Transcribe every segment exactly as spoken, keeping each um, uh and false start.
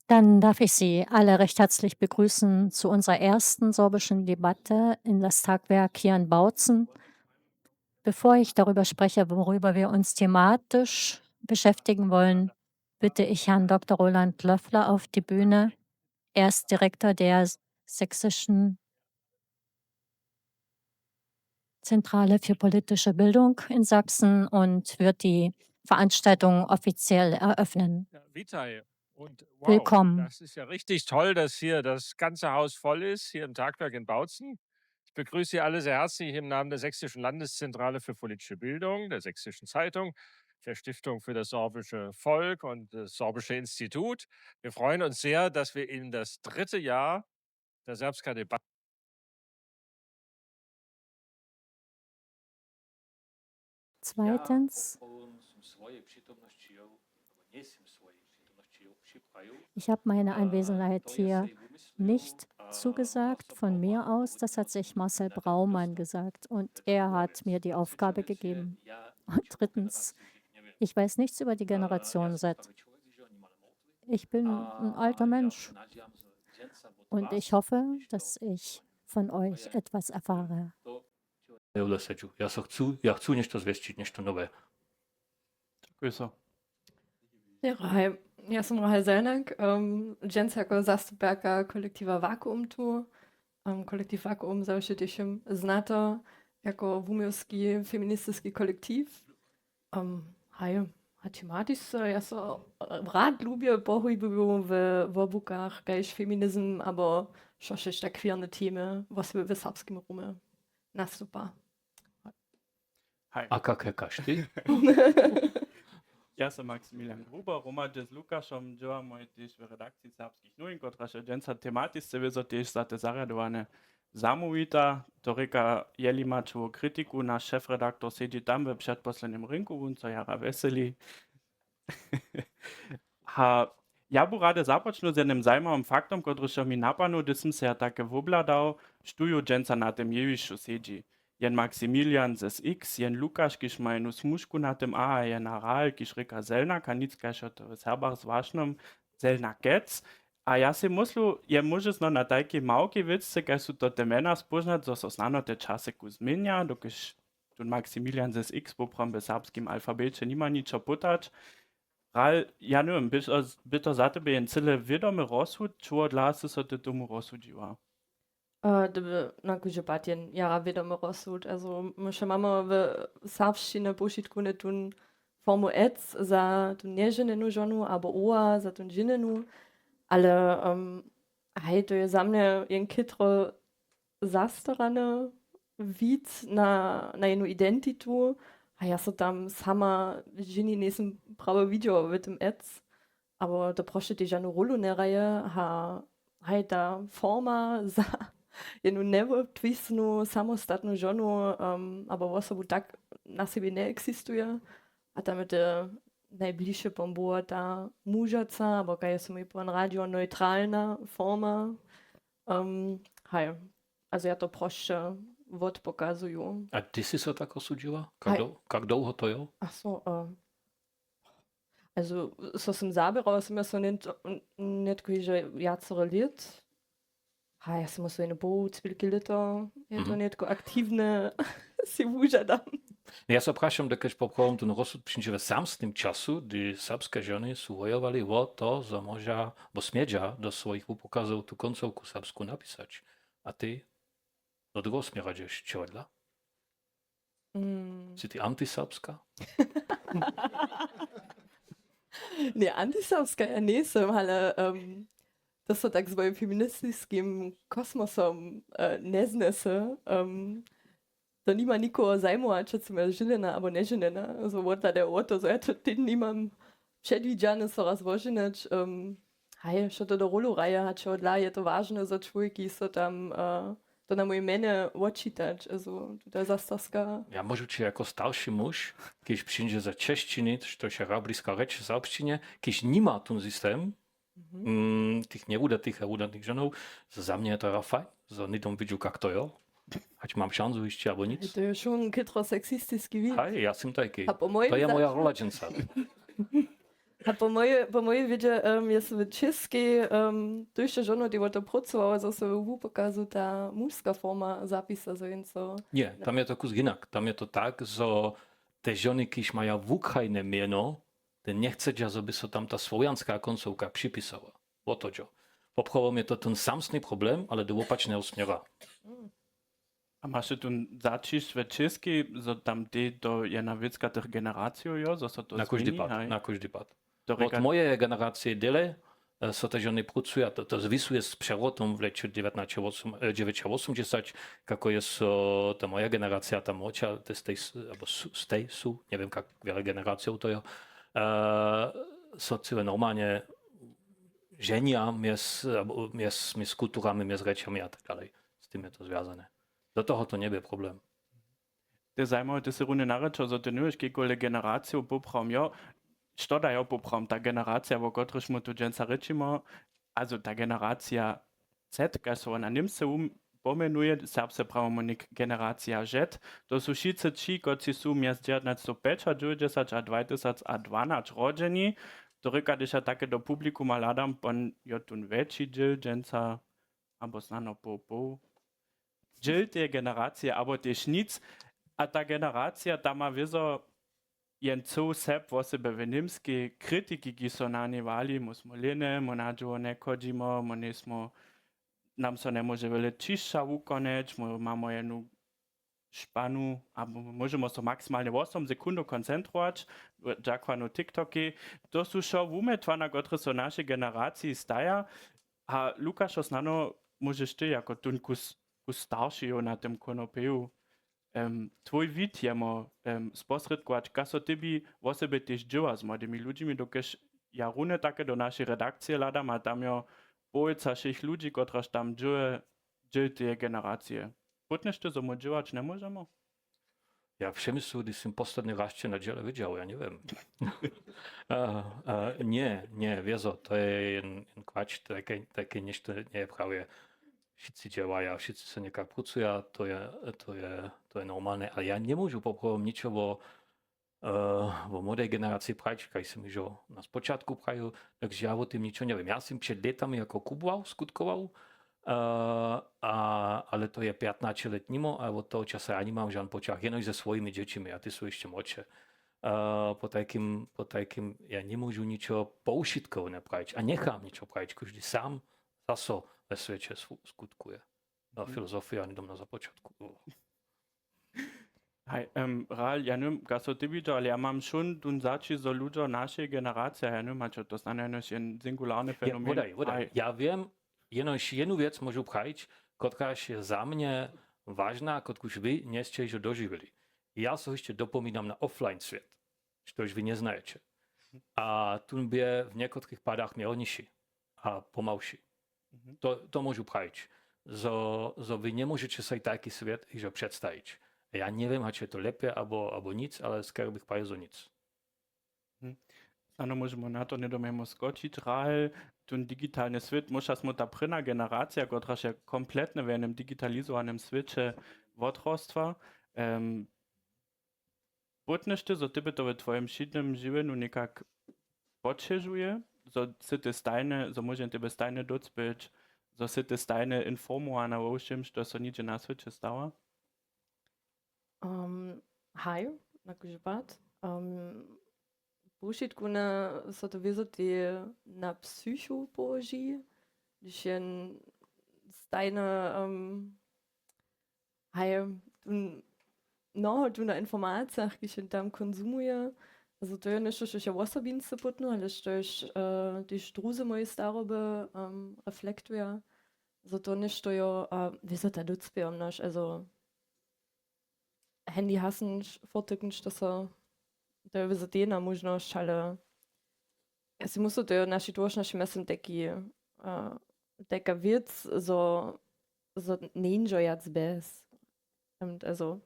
Dann darf ich Sie alle recht herzlich begrüßen zu unserer ersten sorbischen Debatte in das Tagwerk hier in Bautzen. Bevor ich darüber spreche, worüber wir uns thematisch beschäftigen wollen, bitte ich Herrn Doktor Roland Löffler auf die Bühne. Er ist Direktor der Sächsischen Zentrale für politische Bildung in Sachsen und wird die Veranstaltung offiziell eröffnen. Ja, witaj. Und wow, Willkommen. Das ist ja richtig toll, dass hier das ganze Haus voll ist, hier im Tagwerk in Bautzen. Ich begrüße Sie alle sehr herzlich im Namen der Sächsischen Landeszentrale für politische Bildung, der Sächsischen Zeitung, der Stiftung für das sorbische Volk und das Sorbische Institut. Wir freuen uns sehr, dass wir in das dritte Jahr der Serbska Debatte Zweitens, ich habe meine Anwesenheit hier nicht zugesagt von mir aus, das hat sich Marcel Braumann gesagt und er hat mir die Aufgabe gegeben. Und drittens, ich weiß nichts über die Generation Z. Ich bin ein alter Mensch und ich hoffe, dass ich von euch etwas erfahre. Ja, ja, chcę, ja chcę nešto zwieścić, nešto nowe. Dziękuję so. Ja, haj, ja sam Rahel Zelnak, um, dźensa jako zastupjerka kolektiwa Vakuum tu. Um, kolektiv Vakuum za wšitych znato jako wuměłski feministiski kolektiv. Um, haj, a tematisce, ja so, e, rad lubje pohujibuju we wobukach, kaž feminizm abo wšo šešće queerne temy, wosebje w serbskim rumje nastupa. Haj. A kak kaž ty? Ja so Maximilian Gruber, hromadźe z Lukašom dźěłamy tež w redakciji Serbskich nowin, kotraž je dźensa tematisce wězo tež za te zarjadowane zamołwita. To rěka, jeli maće wo kritiku, naš šefredaktor sedźi tam we předposlednim rinku, wón so jara wjeseli. A ja bu rady započnył z jednym zajimanym faktom, kotryž jo mi napadnył, hdyž sym se ja take wobhladał, štó jo dźensa na tym jewišću sedźi. Jen Maximilian z X, jen Lukaš, kiž ma jenu smužku na tym A, a jen Rahel, kiž rěka Zelnak, a nic kaž jo to w Serbach z Wašnjom Zelnakec. A ja sej myslu, je móžno na tajkej małkej wěcce, kaž su to te mjena, spóznać, zo so snano te časy kus změnja, dokelž tón Maximilian z X poprawom w serbskim alfabeće nima ničo pytać. Rahel, ja njewěm, by to, by to za tebje jen cyle wědomy rozsud, čehodla sy so ty tomu rozsudźiła? E, to by na kóždy pad jen jara wědomy rozsud. Also, my wšo mamy w serbšćinje powšitkowne tón formu ec za tón nježenjenu žonu abo oa za tón ženjenu, ale, em, haj, to je za mnje jen chětro zastarany wid na, na jenu identitu. A ja so tam sama ženje njejsym prawo widźała w tym ec, abo to prošće tež žanu rólu njehraje. A haj, ta forma za jenu njewobtwisnu samostatnu žonu, em, abo wosobu tak na sebje njeexistuje. A tam je te najbližše pom było ta mužaca, abo kaj je so mi pon radźiło, neutralna forma. Em, haj, also ja to prosće wotpokazuju. A ty sy so tako sudźiła? Kak, haj, doł-, kak dołho to jo? Ach so, e, also, so sym zaběrała, sym ja so nět-, nětko hižo wjacore lět. Ha, ja sym so jen poł cwilki lěto, je to, mhm, nětko aktiwne, si wužadam. Ja so prašam, dokelž poprawom ten rozsud přińdźe w samsnym času, hdy serbske žony su wojowali wo to, zo móža, bo smědźa do swojich wupokazow tu koncowku serbsku napisać. A ty do druheho směra dźeš, čehodla? Mm. Sy ty antiserbska? Ně, antiserbska ja njejsym, ale, em, to so tak z mojim feministiskim kosmosom, e, njeznjese. Em, to nima nikoho zajmować, hdźe sym ja ženjena abo nježenjena. Zo wothladajo wo to, zo ja to tež nimam předwidźane so raz woženjeć. Em, haj, wšo to do rólu hraje, hač hodla je to wažne, zo čłowjek so tam, e, to na mojej mjenje wotčitać, also tuta zastarska. Ja móžu ći jako starši muž, kiž přińdźe ze češćiny, štož je bliska rěč w serbšćinje, kiž nima tón system, mhm, mm, tych njewudatych a wudatych žonow, za mnje je to ja fajn, zo hnydom widźu, kak to jo. Hač mam šansu hišće abo nic. To je wšón chětro seksistiski wid. Haj, ja sym tajki. A po mojim... To je moja rola dźensa. A po mojej, po mojej wědźe um, je so w Čěskej um, tójšto žono, dej wo to prócowała, zo so w wupokazu ta mužska forma zapisa, zo jen so. Nie, tam je to kus jinak. Tam je to tak, zo te žony, kiž maja wukrajne mjeno, te njechcedźa, zo by so tam ta słowjanska koncowka připisała. Wo to dźo. Poprawom je to ten samsny problem, ale do wopačneho směra. A maš tu zaćišć we Čěskej, zo tam dej to jedna wěcka tych generacijow jo, zo so to na kóždy pad, na kóždy pad. Wot mojeje generacije dele so te žony prócuja, to, to zwisuje z přewrotom w lěće dźewjećnasće wosomdźesać, kako je so ta moja generacija, ta młodša, te stej, abo stej su, nie wiem, kak wiele generacijow to je, so cyle normalnje ženja mjez, mjez, mjez kulturami, mjez rěčami a tak dalej. Z tym je to zwjazane. Do toho to njebě problem. To je zajimawe, ty sy runje narěčał, zo ty njewěš, kejkule generacijow poprawom jo, što da jo poprawom, ta generacija, wo kotryž my tu dźensa rěčimy, also ta generacija Z, kaž so wona Němcy pomjenuje, serbsce prawimy něk generacija Z, to su wšitcy ći, kotři su mjez dźewjatnaćstowpjećadźewjećdźesać a dwajtysacadwanaće rodźeni. To rěka, hdyž ja take do publikuma hladam, pon jo tón wjetši dźěl dźensa, abo snano poł poł dźěl teje generacije, abo tež nic. A ta generacija ta ma wězo jen cył sep wosebje w Němskej kritiki, kiž so na njej wali, my smy lěne, my na dźěło njechodźimy, my njejsmy, nam so njemóže wjele ćišća wukonjeć, my mamy jednu španu, abo móžemy so maksimalnje wosom sekundow koncentrować, dźakowano TikTokej. To su wšo wumjetła, na kotrež so w našej generaciji staja. A Lukašo snano móžeš ty jako tón kus, kus staršeju na tym konopeju um, twój wid jemo um, sposrědkować, kaž so tebi wosebje tež dźěła z młodymi ludźimi, dokelž ja runje take do našej redakcije hladam a tam jo połojca wšěch ludźi, kotraž tam dźěje, dźěl teje generacije. Pótnješ ty, zo my dźěłać njemóžemy? Ja přemyslu, hdyž sym posledni raz će na dźěle wědźał, ja njewěm. uh, uh, nje, nje, wězo, to je jen, jen kłać, tajke, tajke něšto njeje prawje. Wšitcy dźěłaja, wšitcy so někak prócuja, to je, to je, to je normalne, ale ja njemóžu poprawom ničo wo, uh, wo młodej generaciji prajić, kaž sym hižo na spočatku prajił, tak ja wo tym ničo njewěm. Ja sym před lětami jako kubował, skutkował, uh, a, ale to je pjatnaće lět nimo a wot toho časa ja nimam žan poćah, jenož ze swojimi dźěćimi, a ty su hišće młodše. Uh, po tajkim, po tajkim ja njemóžu ničo powšitkownje prajić a njecham ničo prajić, kóždy sam zaso we swěće skutkuje. No, filozofija, ani dom na započatku. Haj, um, Rahel, ja njewěm, kaž so ty widźa, ale ja mam wšón tón zaći, zo ludźo našej generacije, ja njewěm, hač to snano jenož jen singularny fenomen. Wodaj, wodaj. Ja wěm, jenož jednu wěc móžu prajić, kotraž je za mnje wažna, kotkuž wy njesće hižo dožiwili. Ja so hišće dopominam na offline swět, štož wy njeznajeće. A tón bě w někotrich padach měrniši a pomałši. To, to móžu prajić, zo, zo wy njemóžeće sej tajki swět hižo předstajić. Ja njewěm, hač je to lěpje abo, abo nic, ale skerje bych prajił zo nic. Ano, móžemy na to nědomjemo skočić, Rahel, tón digitalny swět, móžda smy ta prěna generacija, kotraž je kompletnje w jednym digitalizowanym swěće wotrostła. Um, Pótnješ ty, zo tebje to w twojim wšědnym žiwjenju někak poćežuje, zo sy ty stajnje, zo móže tebje stajnje dócpěć, zo sy ty stajnje informowana wo wšěm, što so nihdźe na swěće stawa? Um, haj, na kóždy pad. Um, Powšitkowne so to wězo tej na psychu połoži, hdyž je stajnje um, haj, tu mnoho tu na informacijach, kiž je tam konsumuje. Also to je něšto, što je wosobince pótno, ale što je uh, tež druzy moje staroby um, reflektuja. Also to něšto jo a wězo ta dócpějomnosć, also handy hasnjeć, fortyknjeć to so, to je wězo tejna móžnosć, ale ja si muslu, to je w našej tworšnosći, myslim, tajki uh, tajka wěc, zo, zo njeńdźo wjac bjez. Also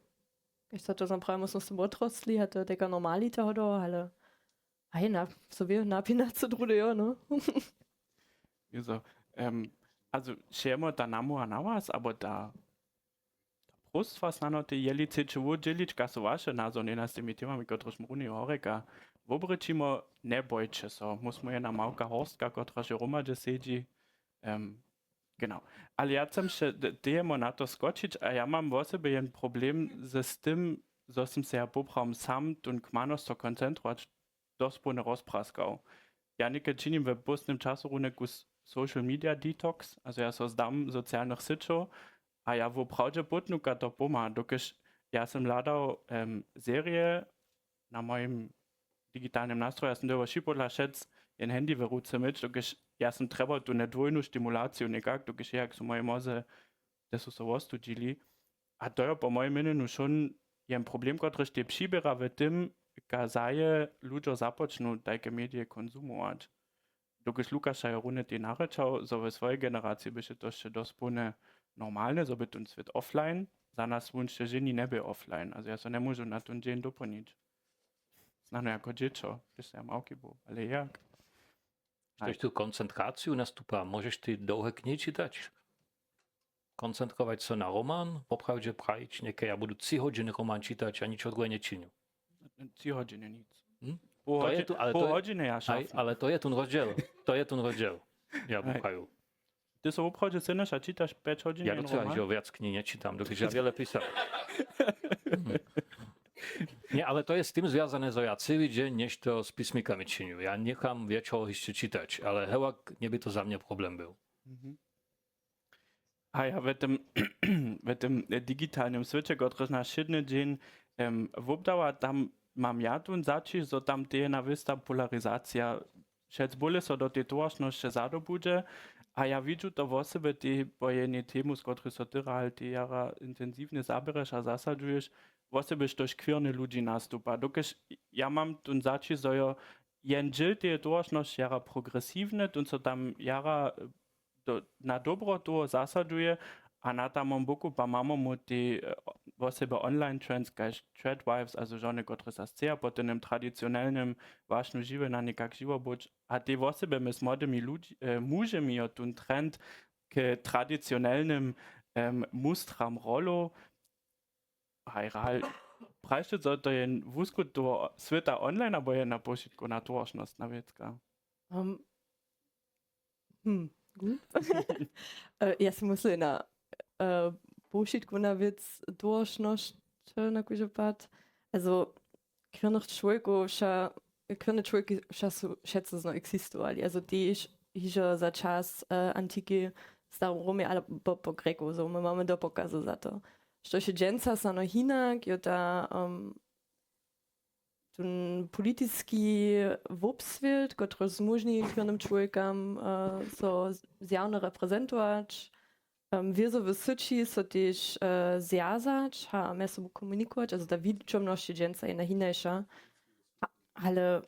kaž so to zaprajimo, smo so wotrostli a to je tajka normalita hodo, ale haj, na, so wě, napinaco druhdy jo, no. Jezo, um, also šejemo ta namoha na was, abo ta ta próstwa snano tej jeli chceće wudźělić, kaž su waše nazor njena z tymi temami, kotrež mruni horjeka, Wobrěčimo, njebojće so, móžmy jedna małka horstka, kotraž je hromadźe sedźi. Um, genau. Ale ja chcem še dejemo na to skočić a ja mam wosebje jen problem z, z tym, zo sym se ja poprawom sam tón kmanosć so koncentrować dospołnje rozpraskał. Ja někaj činim w póstnym času runje ku social media detox, also ja so zdam socialnych syćow a ja woprawdźe pótnuka to pomha, dokelž ja sym hladał um, serije na mojim digitalnym nastroju, ja sym dyrbał wšipodla šec jen handy w ruce myć, dokelž ja sym trjebał tu njedwójnu stimulaciju někak, dokelž je jak su moje moze te su so wostudźili. A to jo po mojim měnjenju šón jen problem, kotryž te přiběra w tym, kaž zaje ludźo započnu tajke medije konsumować. Dokelž Lukaša jo runje tej narěčał, zo we swojej generaciji běše to sće dospołnje normalne, zo by tón swět offline, za nas wón sće ženje njebě offline, also ja so njemóžu na tón dźeń dopołnić. Snano jako dźěćo, hdyž so ja małki był, ale jak? Štož tu koncentraciju nastupa, móžeš ty dołhe knihi čitać? Koncentrować so na roman, woprawdźe prajić někaj, ja budu tři hodźiny roman čitać a ničo druhe nječinił. Tři hodźiny nic. Hm? Pół To je hodźi- tu, ale pół to je- hodźiny ja Haj, šafam. Ale to je ten rozdział. To je ten rozdział. Ja Haj. buchaju. Ty so woprawdźe synyš a čitaš pjeć hodźin Ja jen dotychczas roman? Jo wiac knihi nie czytam, dotychczas ja wiele pisał. Nie, ale to jest z tym związane, że ja cały dzień nešto z pismikami czynił. Ja niecham wieczór jeszcze czytać, ale hewak nie by to za mnie problem był. A ja w tym, w tym digitalnym swyće, kotryž naš wšědny dźeń um, wobdała, tam mam ja tón zaćiž, zo tam teje jedna wěsta polarizacija. Wšec bóle so do tej towaršnosće zadobudźe a ja widźu to wosebje tej po jednej temu, z kotryž so ty, Rahel, tej jara intensiwnje zaběreš a zasadźuješ, wosebje štož queerne ludźi nastupa. Dokelž ja mam tón zaćiž, zo jo jen dźěl teje towaršnosće jara progresiwny, tón so tam jara do, na dobro toho zasadźuje a na tamom boku pa mamy mu tej wosebje online trends kaž threadwives, also žony, kotrež sa sceja po tym tradicionelnym wašnju žiwjenja někak žiwo być. A tej wosebje my z młodymi ludź, e, mužemi jo tón trend k tradicionelnym um, mustram rolow. Haj, Rahel, prajiš ty, zo to je wuskutk toho swěta online abo je na pošitkowna towaršnostna wěcka? Um, hm, gut. E, ja sam myslela na e, pošitkowna wěc towaršnosće na kóždy pad. Also queernych čłowjekow wša, queerne čłowjeki wša su wšetcy zno existowali. Also tež hižo za čas e, antiki w starom Romje abo po Grekow. So my mamy dopokazy za to. Štož je dźensa snano hinak, jo ta um, ten politiski wobswět, kotryž zmóžni queernym čłowjekam e, so zjawno reprezentować, um, wězowe syći so tež e, zwjazać a mjez sobu komunikować, also ta widźomnosć je dźensa jedna hinaša. A- Ale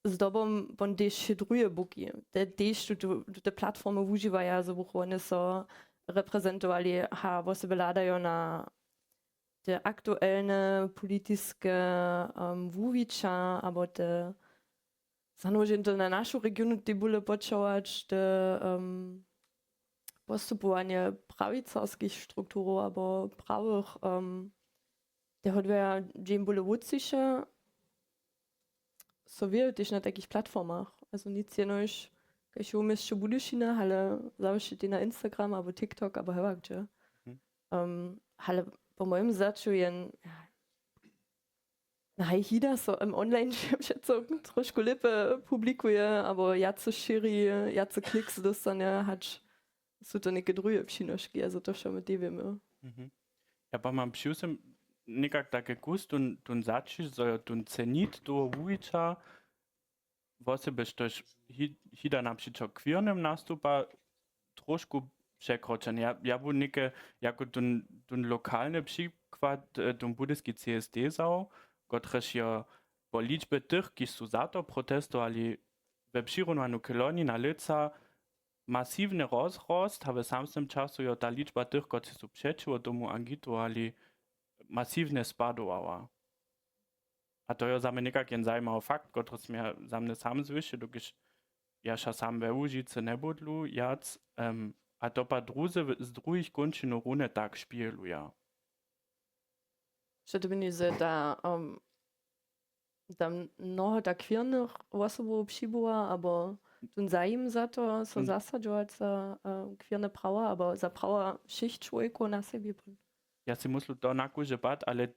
zdobom won tež wše druhe buki, te tež tute platformy wužiwaja, zo buchu wone so reprezentowali a wosebje hladajo na te aktuelne politiske um, wuwića abo te zanožeń to na našu regionu tej bóle počować te um, postupowanje prawicarskich strukturow abo prawych um, te hodwjeja dźeń bóle wótřiše so wěje tež na takich platformach, also nic jenož kaž w měsće Budyšina, ale zawěsće tej na Instagram abo TikTok abo hewak hdźe. Um, ale po mojim zaću jen haj hida so im online wšetco trošku lěpje publikuje abo wjace šěri, wjace kliks dóstanje, hač su to něke druhe přinoški, also to wšo my tej wěmy. Ja pa mam přiwsym někak take kus tón zaćiž, zo jo tón cenit toho wuwića wosebje štož hida na přičo queernym nastupa trošku překročen. Ja bu něke jako tón lokalny přikład tón budyski C S D wzał, kotrež jo po ličbje tych, kiž su za to protestowali, we přirunowaniu k loni na lětsa masiwny rozrost, a w samsnym času jo ta ličba tych, kotřiž su přećiwo tomu agitowali, masiwnje spadowała. A to jo za mnje někak jen zajimawy fakt, kotryž směr za mnje sam zwyši, dokelž ja ša sam we Łužicy njebudlu wjac, a to pak druzy z druhich kónčinow runje tak špěluja. Što to měni, zo ta um, tam mnoho tak queernych wosobow přibywa, abo tón zajim za to, so zasadźować za queerne prawa, abo za prawa wšěch čłowjekow na sebi. Ja si myslu to na kóždy pad, ale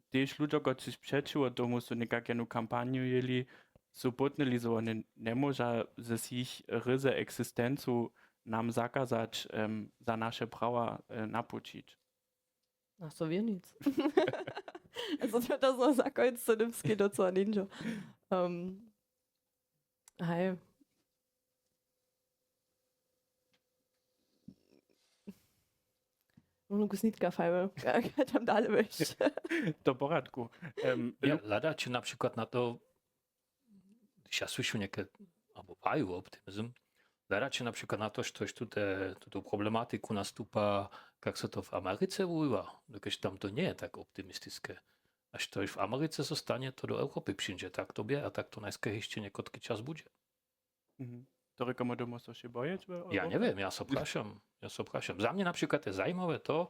tež ludźo, kotřiž přećiwo tomu su někak jednu kampanju jěli, su pótnyli, zo wone njemóža z jich ryze eksistencu nam zakazać, za naše prawa napućić. Na so wěnic. Also to to so zakonic so nymskej docyła něńdźo. Haj. Ono kusnitka fajmy. Kaj tam dale wěš? To poradku. Ja hladać na przykład na to, hdyž ja słyšu něke abo waju optimizm, hladać na przykład na to, štož tute tutu problematiku nastupa, kak se to w Americe wuwiwa, dokelž tam to njeje tak optimistiske. A štož w Americe so stanje, to do Europy přińdźe, tak to bě a tak to najskej hišće někotki čas budźe. To rěkamy domo so še bojeć? Ja njewěm, ja so prašam. Ja so prašam. Za mnje na přikład je zajimawe to,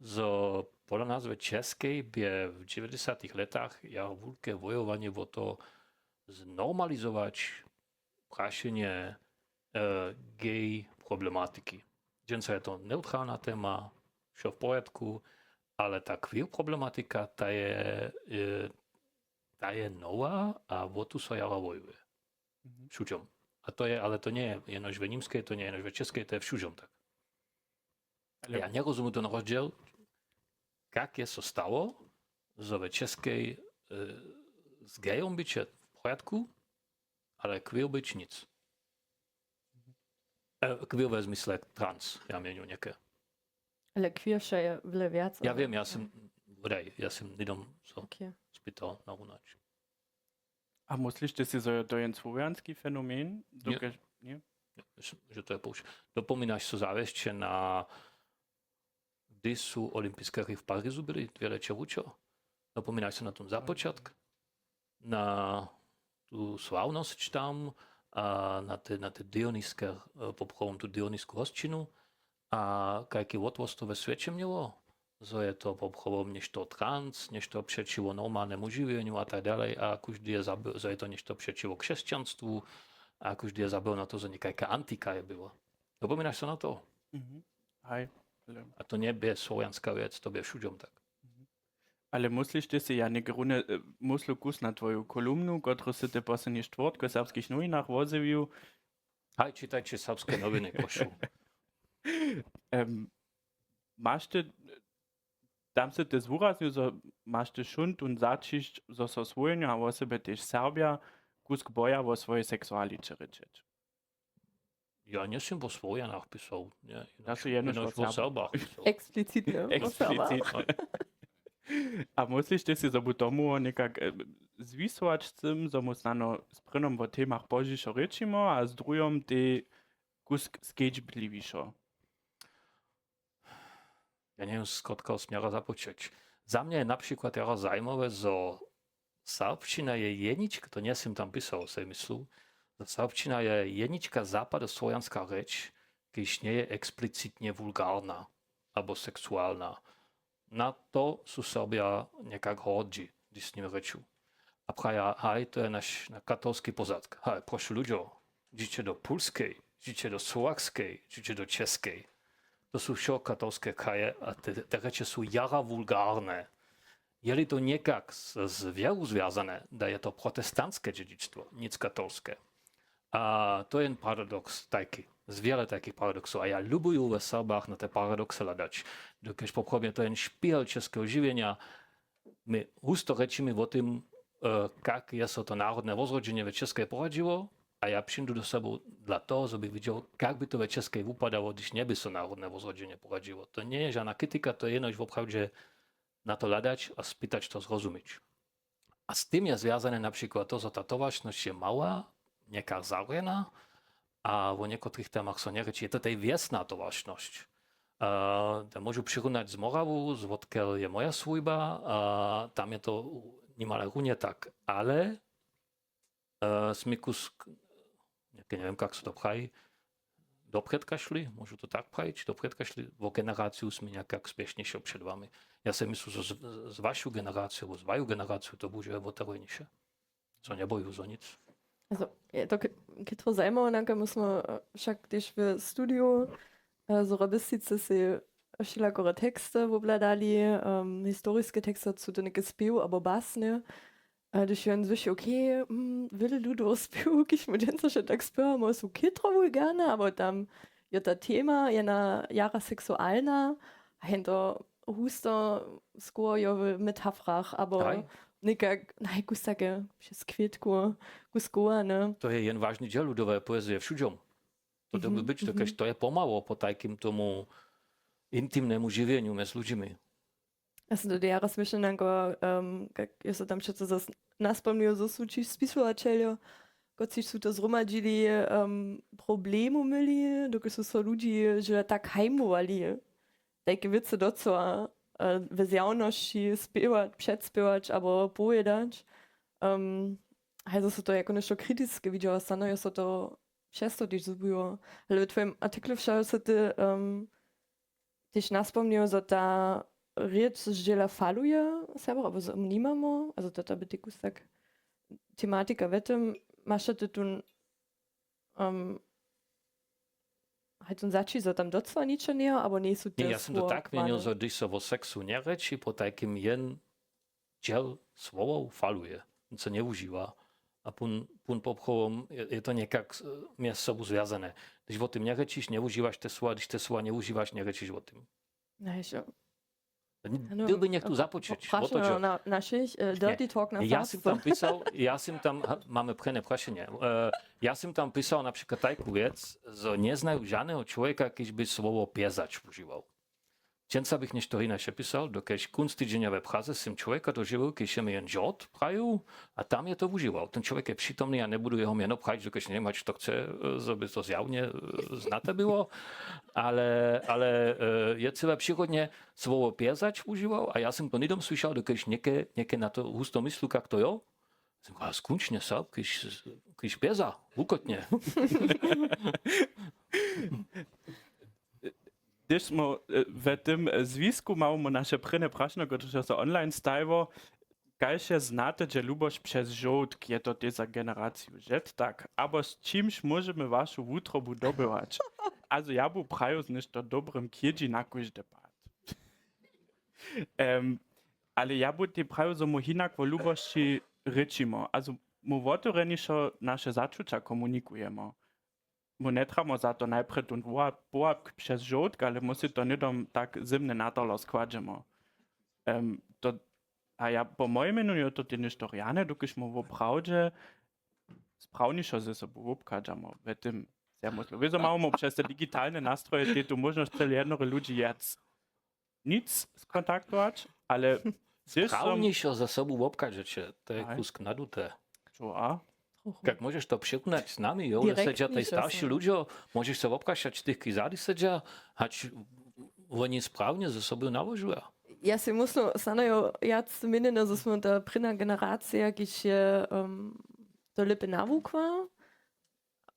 zo pola nas w Českej bě w dźewjećdźesatych lětach jara wulke wojowanje wo to znormalizować prašenje gej problematiki. Dźensa je to neutralna tema, wšo w porjadku, ale ta queer problematika, ta je, ta je nowa a wo tu so jara wojuje. Wšudźom. A to je, ale to njeje jenož w Němskej, to njeje jenož w Českej, to je wšudźom tak. Ale ja njerozumím ten rozdźěl, kak je so stało, zo w Českej z gejom byće w porjadku, ale queer być nic. Queer we zmysle trans, ja měnju něke. Ale queer wše je wle wjac. Ja wěm, ja sym, wodaj, ja sym hnydom so spytał narunać. A mysliš ty sej, zo je to jen słowjanski fenomen? Dokelž nje? Nje, myslim, že to je použ. Dopominaš so zawěsće na, hdyž su olympiske hry w Parizu byli dwě lěće wučo? Dopominaš so na tón započatk, na tu sławnosć tam a na te, na te dioniske, poprawom tu dionisku hosćinu? A kajki wotłost to we swěće měło, zo je to poprawom něšto trans, něšto přećiwo normalnemu žiwjenju a tak dalej, a kóždy je zabył, zo je to něšto přećiwo křesćanstwu, a kóždy je zabył na to, zo někajka antika je była. Dopominaš so na to? Haj. A to njebě słowjanska wjec, to bě wšudźom tak. Ale mysliš ty sej, ja něke runje myslu kus na twoju kolumnu, kotruž sy ty posledni štwórtk w Serbskich nowinach wozjewił? Haj, čitajće Serbske nowiny, prošu. Maš ty, tam sy ty zwuraznju, zo maš ty wšón tón zaćišć, zo so słowjenjo a wosebje tež Serbja kusk boja wo swojej seksualiće rěčeć. Ja njesym wo słowjanach pisał, nje. Ja su jenož wo Serbach pisał. Eksplicitnje wo Serbach. A mysliš ty sej, zo bu to móhło někak zwisować z tym, zo mu snano z prěnom wo temach pozdźišo rěčimy a z druhom tej kusk skedźbliwišo? Ja njewěm, z kotkeho směra započeć. Za mnje je na přikład jara zajimawe, zo serbšćina je jenička, to njesym tam pisał, sej myslu, zo serbšćina je jenička zapadosłowjanska rěč, kiž njeje eksplicitnje wulgarna abo seksualna. Na to su Serbja někak hordźi, hdyž z nimi rěču. A praja, haj, to je naš katolski pozadk. Haj, prošu ludźo, dźiće do Pulskej, dźiće do Słowakskej, dźiće do Českej. To su wšo katolske kraje a te rěče su jara wulgarne. Je-li to někak z wěru zwjazane, da je to protestantske dźědźištwo, nic katolske. A to je jen paradoks tajki, z wjele tajkich paradoksow. A ja lubuju we Serbach na te paradoksy hladać, dokelž poprawom je to jen špihel českeho žiwjenja. My husto rěčimy wo tym, kak je so to narodne wozrodźenje w Českej poradźiło, a ja přińdu do Serbow dla toho, zo bych widźał, kak by to w Českej wupadało, hdyž njeby so narodne wozrodźenje poradźiło. To njeje žana kritika, to je jenož woprawdźe na to hladać a spytać to zrozumić. A z tym je zwjazane na přikład to, zo ta towaršnosć je mała, někak zawrjena, a wo někotrych temach so njerěči. Je to tej wjesna towaršnosć. Te móžu přirunać z Morawu, zwotkel je moja swójba, a tam je to nimale runje tak. Ale smy kusk, njewěm, kak se to praji, doprědka šli, móžu to tak prajić, doprědka šli, wo generaciju smy někak spěšnišo před wami. Ja sej myslu, zo z wašu generaciju abo z waju generaciju to budźe woterujniše. Zo njeboju zo nic. Also, je to k- chytro zajimało, nanka my smo e, wšak tež w studiju e, z Robistice sej wšelakore teksty wobhladali, um, historiske teksty, su to něke spěw abo basnje. A hdyž je on zwyši, okay, mm, wjele ludowych spěwow, kiž mu dźensa wše tak spěwamy, su chytro wulgarne, abo tam je ta tema jena jara seksualna, a jen to husto skór jo w metafrach, abo někak, naj, kus take přez kwětku, kus koła, ne? To je jen wažny dźěl ludoweje poezije wšudźom. To dyrbi być, to, kaž to je pomhało po tajkim tomu intimnemu žiwjenju mjez ludźimi. Ja sam to jara směšne, nanko, um, kak je so tam přeco zas naspomnił, zo su ći spisowaćeljo, kotřiž su to zhromadźili, um, problemow měli, dokelž su so ludźi žele tak hajmowali, tajke wěcy docyła e, w zjawnosći spěwać, předspěwać abo powědać. Um, haj zo so to jako něšto kritiske widźała, snano je so to přez to tež zhubiło. Ale w twojim artiklu wšak so ty um, tež naspomnił, zo ta rěč zdźěla faluje Serbow, abo zo nimamo, also to, to by tekus tak tematika we tym, maš ty tu um, haj to zači, zo tam docyła ničo njejo, abo njejsu te... Ja sam to tak měnil, zo hdyž so wo seksu njerěči, po tajkim jen dźěl słowow faluje, on se njewužiwa. A pón, pón popchowom je, je to někak e, mjez sobu zwjazane. Hdyž wo tym njerěčiš, njewužiwaš te słowa, hdyž te słowa njewužiwaš, njerěčiš wo tym. Najšo. Dyrbi njech tu započeć. Prašenje na našich e, Dirty Talk na... Ja sam tam pisał, ja sam tam, mamy prjene prašenje. E, ja sam tam pisał na przykład tajku wěc, zo njeznaju žaneho čłowjeka, kiž by słowo pězać wužiwał. Dźensa bych něšto hinaše pisał, dokelž kónc tydźenja we Praze sym čłowjeka dožiwił, kiž je mi jen žort prajił, a tam je to wužiwał. Ten čłowjek je přitomny, ja njebudu jeho mjeno prajić, dokelž njewěm, hač to chce, e, zo by to zjawne e, znate było, ale, ale e, je cyle přichodnje słowo pězać wužiwał, a ja sym to hnydom słyšał, dokelž něke, něke na to husto myslu, kak to jo. Sym ga skónčnje so, kiž, kiž pěza, wukotnje. Hdyž smo e, we tym e, zwisku, mamy naše prěne prašenje, kotrež so online stajiło, kaž je znate, dźe luboš přez žołdk, je to tež za generaciju žet tak, abo z čimž móžemy wašu wutrobu dobywać? Also ja bu prajił z něšto dobrym k jědźi na kóždy pad. Em, ale ja bu tej prajił, zo mu hinak wo lubosći rěčimo, also mu wotewrjenišo naše začuća komunikujemo. Mu njetrjamo za to najprjedy tón połapk přez žołdk, ale mu sej to hnydom tak zymne na tolo składźemo. Em, to, a ja po mojim měnjenju je to tež něšto rjane, dokelž mu woprawdźe sprawnišo ze sobu wobchadźamo we tym zemyslu. Wězo mamy přez te digitalne nastroje tej tu móžnosć cyle jednore ludźi jec nic skontaktować, ale hdyž som... Sprawnišo ze sobu wobchadźeće, to je kusk nadute. Čo a? Trochu. Jak móžeš to přirunać z nami, jo? Direktnišo. Sedźa tej starši ludźo, móžeš se wobchadźać tych, ki zady sedźa, hač woni sprawnje ze sobu nałožuja. Ja sej muslim, snano jo wjac měnjene, zo smo ta prěnja generacija, kiž je um, to lěpje nawukła.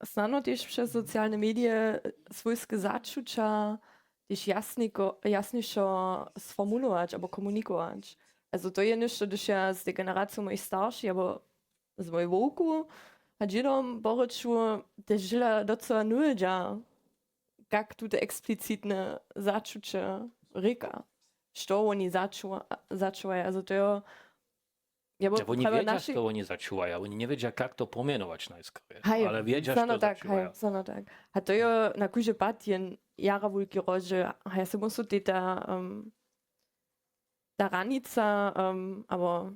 Snano tež přez socialne medije swójske začuća tež jasniko, jasnišo sformulować abo komunikować. Also to je něšto, hdyž ja z tej generacije mojich staršich abo z mojej wowku a dźědom porěču, te žila docyła nudźa, kak tute eksplicitne začuće rěka, što woni začuwa-, začuwaja. Also to je, ja, bo... Ja, woni prawa wědźa, našej, što woni začuwaja, woni njewědźa, kak to pomjenować najskrje. Haj, ale wědźa, snano što tak, začuwaja. Haj, snano tak. A to je na kóždy pad jen jara wulki rozdźěl. A ja sej muslim tej ta, um, ta hranica, um, abo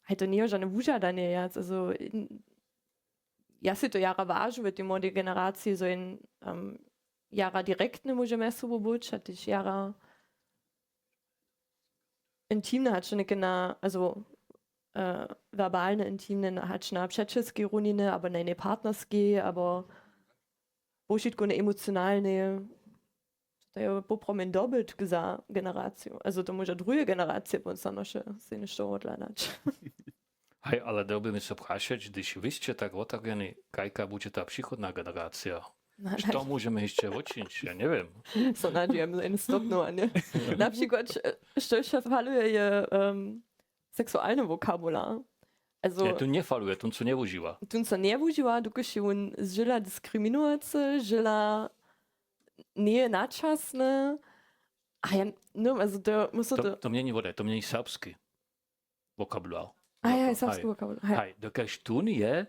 haj, to njeje žane wužadanje wjac. Also, n-, ja sej to jara wažu w tej młodej generaciji, zo jen um, jara direktne móže mjez sobu być, a tež jara intimne, hač něke na, also, uh, werbalne, intimne, na, hač na přećelskej runiny, abo na jenej partnerskej, abo powšitkowne emocionalne. To je poprawom dobytk za generaciju. Also to móža druhe generacije pón snano sej něšto wothladać. Haj, ale dyrbi mi so prašeć, hdyž wy sće tak wotewrjeni, kajka budźe ta přichodna generacija? Što móžemy hišće wočinić? Ja njewěm. So nadźijemy, że jen stopnowanje. Na přikład, e, što hišće faluje, je um, seksualny wokabular. Also, ja, tu njefaluje, tu so njewužiwa. Tu so njewužiwa, dokelž je wón zdźěla diskriminowacy, zdźěla njeje načasne. A ja, no, also to, musel to, to, to měni wodaj, to měni serbski vokabular. A ja, serbski vokabular. Haj, dokelž tun je,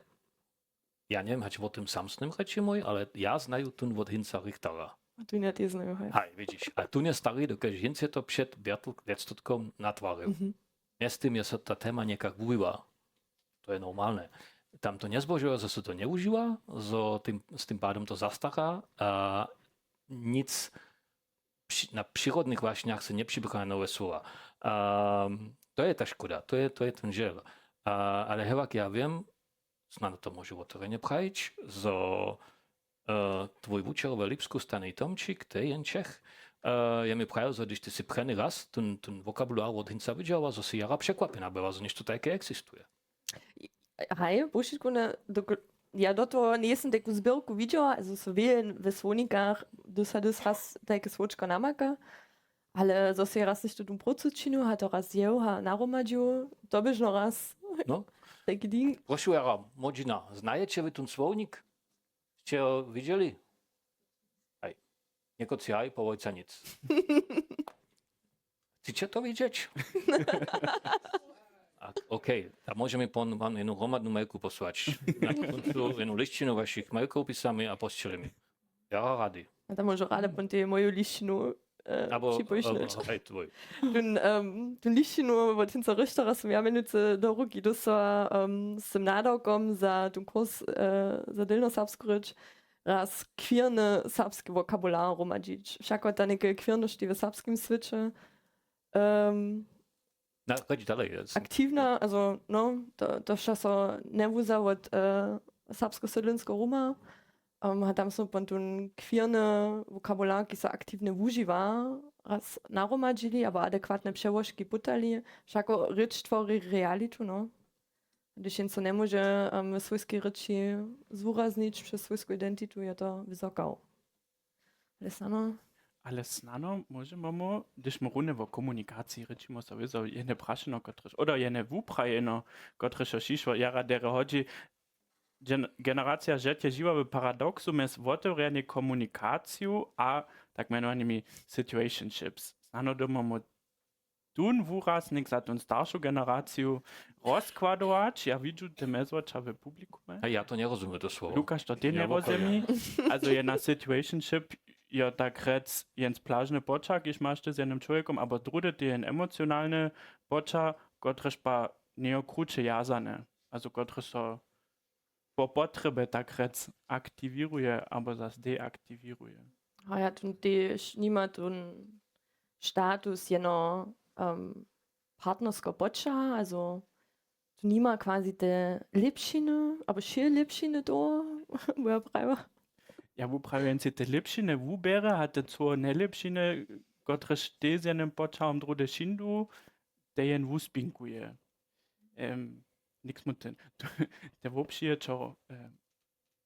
ja njewěm, hač wo tym samsnym rěči mój, ale ja znaju tun wot Hinza Richtera. A tun ja tež znaju, haj. Haj, widźiš. A tun je stari, dokelž Hinz je to před wjatstotkom natwarił. Mjeztym je so ta tema někak wuwiła. To je normalne. Tam to njezbožuja, zo se to njewužiwa, zo tym, z tym padom to zastara a nic při, na přirodnych wašnjach se njepřibrana nowe słowa. A to je ta škoda, to je, to je ten žel. A, ale hewak ja wěm, snano to móžu wotewrjenje prajić, zo e, twój wučer we Lipsku, Stanej Tomčik, to je jen Čech, e, je mi prajił, zo hdyž ty sy prjeny raz ten, ten vokabular wot Hinza widźała, zo sy jara překwapjena była, zo něšto tajke eksistuje. Haj, po wšitku, ne, dok-, ja do toho njejsym taku zběrku widźała, also so wěje we słownikach dys a dys raz tajke słowčko namaka, ale zo sej raz něšto tu prócu činił, a to raz jewha nahromadźił, to běžno raz. No. Tajki ding. Prošu, jara młodźina, znajeće wy ten słownik? Sće ho widźeli? Haj. Někotři haj, po wójca nic. Chceće to widźeć? A, okej, a móžemy pon, wam jednu hromadnu mailku posłać. Na kóncu jednu lisćinu wašich mailkow pisamy a posćělimy. Ja rady. A tam móžu rady pon tej moju lisćinu, e, abo, připošleć. Abo, haj, twój. Tón, em, tón lisćinu wot Hinza Richtera sym ja mjenujcy do ruki dóstała, em, z tym nadawkom za tón kurs, e, za delnjoserbsku rěč, raz queerny serbski wokabular hromadźić. Wšako ta něke queernosći w serbskim swěće. Em, Na, chodź dalej. Aktiwna, also, no, to, to wša so njewuza wot, e, serbsko-sydlinskeho ruma. Em, a tam su pon tón queerny wokabular, ki so aktiwnje wužiwa, raz nahromadźili, abo adekwatne přełožki putali. Wšako rěč twori realitu, no. Hdyž jen so njemóže, em, w swójskej rěči zwuraznić přez swójsku identitu, je to wzokał. Ale snano. Ale snano móžemy mu, hdyž mu runje wo komunikaciji rěčimy, so wězo jedne prašeno, kotrež, oder jedne wuprajeno, kotrež so šišło jara derje hodźi, Gen-, generacija žetě žiwa w paradoksu mjez wotewrjenej komunikaciju a tak mjenowanymi situationships. Snano dyrbu mu tón wuraznik za tón staršu generaciju rozkładować. Ja widźu te mjezwoča w publikumje. A ja to njerozumiem, to słowo. Lukaš to tež njerozumi. Also jedna situationship je tak rjec jen plažny poćah, kiž maš ty z jednym čłowjekom, abo druhdy ty jen emocionalny poćah, kotryž pa njejo kruće wjazany. Also kotryž so po potrjebje tak rjec aktiwěruje abo zas deaktiwěruje. A ja tu tež nima tón status jeno, em, partnerskeho poćaha, also tu nima quasi te lěpšiny, abo wšě lěpšiny toho, bo ja prajiła. Ja wuprajujem sej te lěpšiny wuběrje a te coho njelěpšiny, kotrež tež z jednym poćahom druhdy šindu, te jen wuspinkuje. Em, nikt mu ten, te wopřije, čo, em,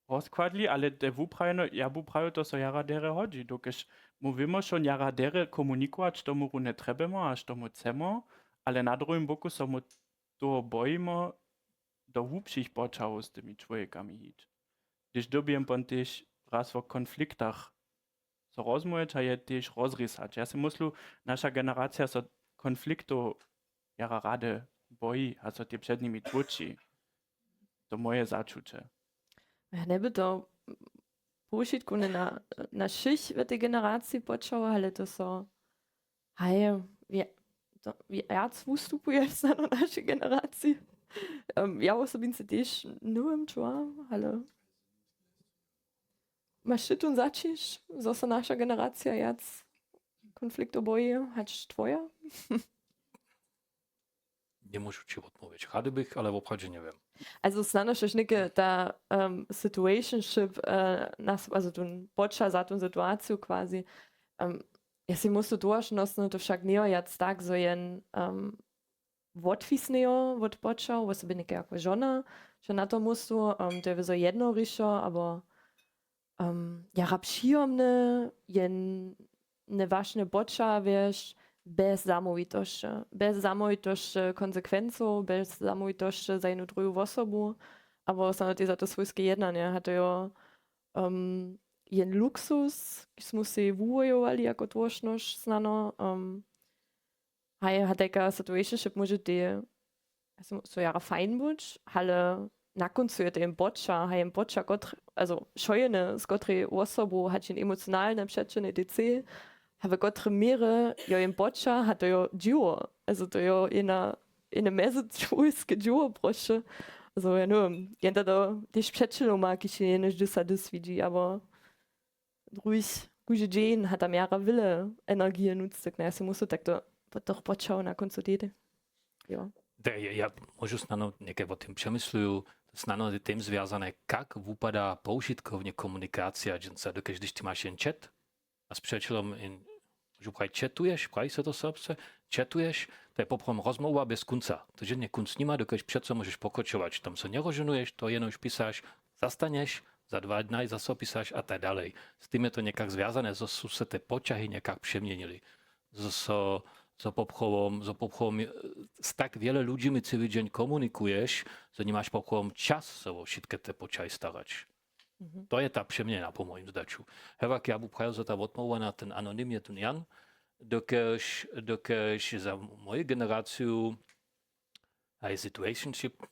rozkładli, ale te wuprajeno, ja wupraju, to so jara derje hodźi, dokelž mu wěmo, što jara derje komunikować, što mu runje trjebjemo a što mu chcemo, ale na druhim boku so mu toho bojimy, do hłubšich poćahow z tymi čłowjekami hić. Hdyž dyrbijem pon tež raz wo konfliktach so rozmołwjeć a je tež rozrisać. Ja sej myslu, naša generacija so konfliktow jara rady boji a so tež před nimi tłóči. To moje začuće. Ja njeby to po wšitku na, na wšěch w tej generaciji poćało, ale to so, haj, wja-, to wjac wustupuje snano w našej generaciji. Em, ja wosobince tež nowym čułam, ale maš ty tón zaćiž, zo so naša generacija wjac konfliktow boji hač twoja? Njemóžu ći wotmołwić. Rady bych, ale woprawdźe njewěm. Also snano štož něke ta, em, situationship, e, nas, also tón poćah za tón situaciju quasi. Em, ja sej myslu, towaršnostno to wšak njejo wjac tak, zo jen, em, wotwisnejo wot poćahow, wosobje něke jako žona, što na to myslu, em, to je wězo jedno rišo, abo, em, jara přijomne, jen, ne wašnje poćah, wješ, bez zamołwitosće, bez zamołwitosće konsekwencow, bez zamołwitosće za jednu druhu wosobu, abo snano tež za to swójske jednanje. A to jo um, jen luksus, kiž smy sej wuwojowali jako tłožnosć snano. Um, haj, a tajka situationship móže tež, so jara fajn być, ale na kóncu je to jen poča, haj jen poča, kotr, also šojene, z kotrej wosobu, hač jen emocionalne přećelne D C, a w kotrej měrje jo jen poča, a to jo dźěło. Also to jo jedna, jedne mjezyčłowske dźěło proše. Also ja njewěm, jen to tež přećeloma, kiž je jenož dys a dys widźi, abo druhich kóždy dźeń, a tam jara wjele energije nutř, tak na ja sej musu tak to, to počał na kóncu tede. Jo. Da, ja, ja móžu snano někaj o tym přemysluju, snano je tym zwjazane, kak wupada powšitkowne komunikacija dźensa, dokelž hdyž ty maš jen čet a z přećelom jen, móžu prajić, četuješ, praji so to serbsce, četuješ, to je poprawom rozmołwa bjez kónca. To je jen kónc nima, dokelž přeco móžeš pokročować. Tam so njerožownuješ, to jenož pisaš, zastanješ, za dwa dnaj zaso pisaš a tak dalej. Z tym je to někak zwjazane, zo su se te poćahi někak přeměnili. Zo so, zo poprawom, zo poprawom, e, z tak wjele ludźimi cyły dźeń komunikuješ, zo nimaš poprawom čas so wo wšitke te poćahi starać. Mhm. To je ta přeměna po mojim zdaću. Hewak ja bu prajił, zo ta wotmołwa na ten anonym je tón Jan, dokelž, dokelž za moju generaciju a je situationship,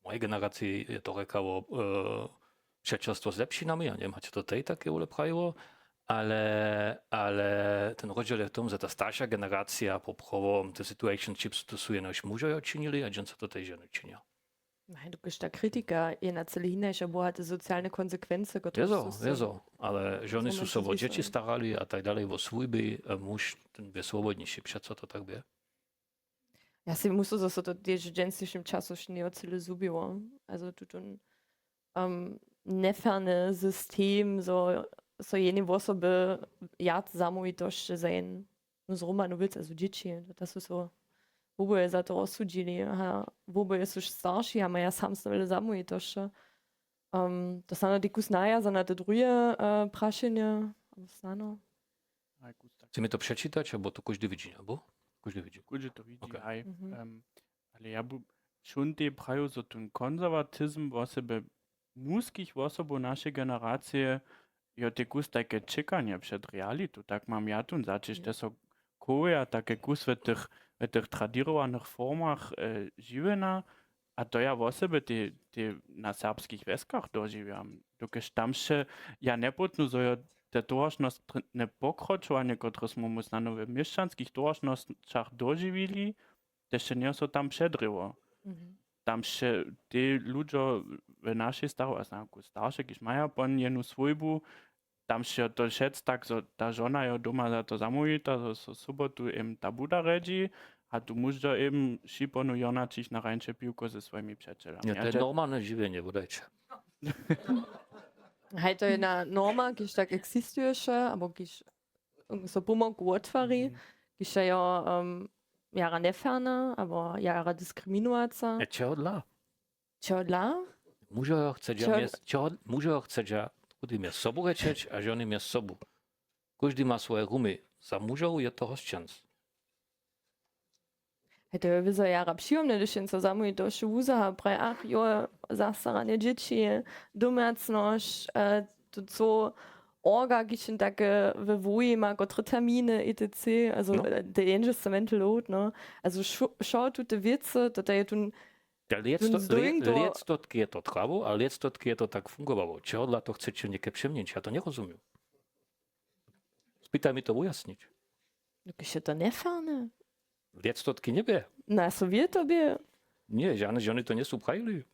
w mojej generacji je to rekało, e, přećelstwo z lepšinami, ja njewěm, hač to tej tak je wule prajiło, ale, ale ten rozdźěl je w tom, że ta starsza generacija poprawom te situationships, to su jenož mužojo činili a dźensa to tež ženy činja. Haj, dokelž ta kritika je na cyle hinaše, bohate socialne konsekwency, kotrež su so, je so, ale žony su so wo dźěći starali a tak dalej, wo swójbi, e, muž ten bě swobodniši, přeco to tak bě. Ja sej myslu, zo so to tež w dźensnišim času wšitko cyle zhubiło. Also tutón, um, njeferny system, zo so jednej wosoby wjac zamołwitosće za jednu zhromadnu wěc, also dźěći, to su so woboje za to rozsudźili, a woboje su starši a maja samsne wjele zamołwitosće. Um, to snano tež kus nawjazane na to druhe, e, prašenje, abo snano. Chcemy to přečitać, abo to kóždy widźi, abo? Kóždy widźi. Kóždy to widźi, okej. Haj. Mhm. Em, ale ja bu wšón tej prajił, zo tón konserwatizm wosebje mužskich wosobow našej generacije jo tej kus tajke čekanje před realitu. Tak mam ja tón zaćišće, so chowaja tajke kus w tych, w tych tradirowanych formach, e, žiwjenja. A to ja wosebje tej, tej na serbskich wjeskach dožiwjam. Dokelž tam sće ja njepótnu, zo jo te towaršnostne pokročowanje, kotrež smy móhli snano w měšćanskich towaršnostach dožiwili, te sće njeje so tam předrěło. Mhm. Tam sće tej ludźo w našej starow-, a snano starše, kiž maja pon jednu swójbu, tam sće to wšec tak, zo ta žona jo doma za to zamołwita, zo so sobotu jim ta buda rjedźi, a tu muž jo jim šiponu jonaćić na rańše piwko ze swojimi přećelami. Nje, to je normalne žiwjenje, wudajće. Haj, to je jedna norma, kiž tak existuješe, abo kiž so pomałku wotwari, mhm, kiž je jo, um, jara njeferna, abo jara diskriminowaca. A čehodla? Čehodla? Mužo chcedźa, čeho-, mjez-, čeho-, mužo chcedźa, kudym je sobu rječeć, a žony mjez sobu. Kóždy ma swoje rumy. Za mužow je to hosćenc. Hej, to je wězo jara přijomne, hdyž jen so zamołwi to wšo wuzaha, praji, ach jo, zastaranje dźěći, domjacnosć, e, to co orga, kiž jen take we wujima, kotre terminy, et cetera. Also, no, e, the angels, the mental load, no. Also, šo-, šo tute wěcy, to, to je tu. Ja, lětstotk je to trawo, a lětstotk je to tak fungowało. Čehodla to chceće něke přeměnić? Ja to njerozumiju. Spitaj mi to wujasnić. Dokelž je to njefarne. Lětstotki njebě. Na so wě to bě. Nje, žane žony to njesu prajili.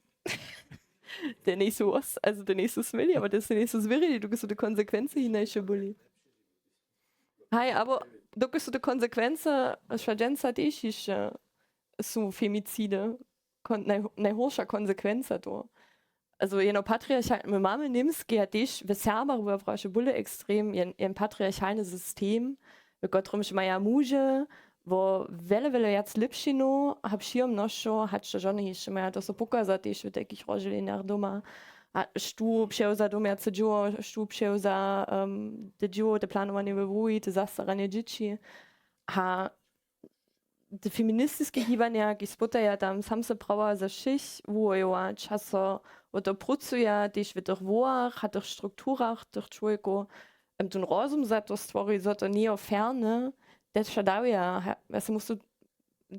Te njejsu os-, also te njejsu směli, abo te se njejsu zwěrili, dokelž su te konsekwency hinaše byli. Haj, abo dokelž su te konsekwency, šadźenca tež hišće su femicidy. Kon-, naj-, najhórša konsekwenca toho. Also jeno patriarchal-, my mamy w Němskej a tež w Serbach, wo ja prašam, bóle ekstrem, jen, jen patriarchalny system, w kotrymž maja muže wo wjele, wjele wjac lěpšinu a přijomnosćow, hač to žony hišće maja. To so pokaza tež w tajkich rozdźělenjach doma. A štó přewza domjace dźěło, štó přewza, em, te dźěło, te planowanje we wuji, te zastaranje dźěći. A te feministiske hiwanja, kiž spotaja tam samse prawa ze wšěch wuwojować, a so wo to prócuja tež w tych wołach a tych strukturach tych čłowjekow, em, ten rozum za to stwori, zo to njejo ferne, te wša dawja. Ja se musu,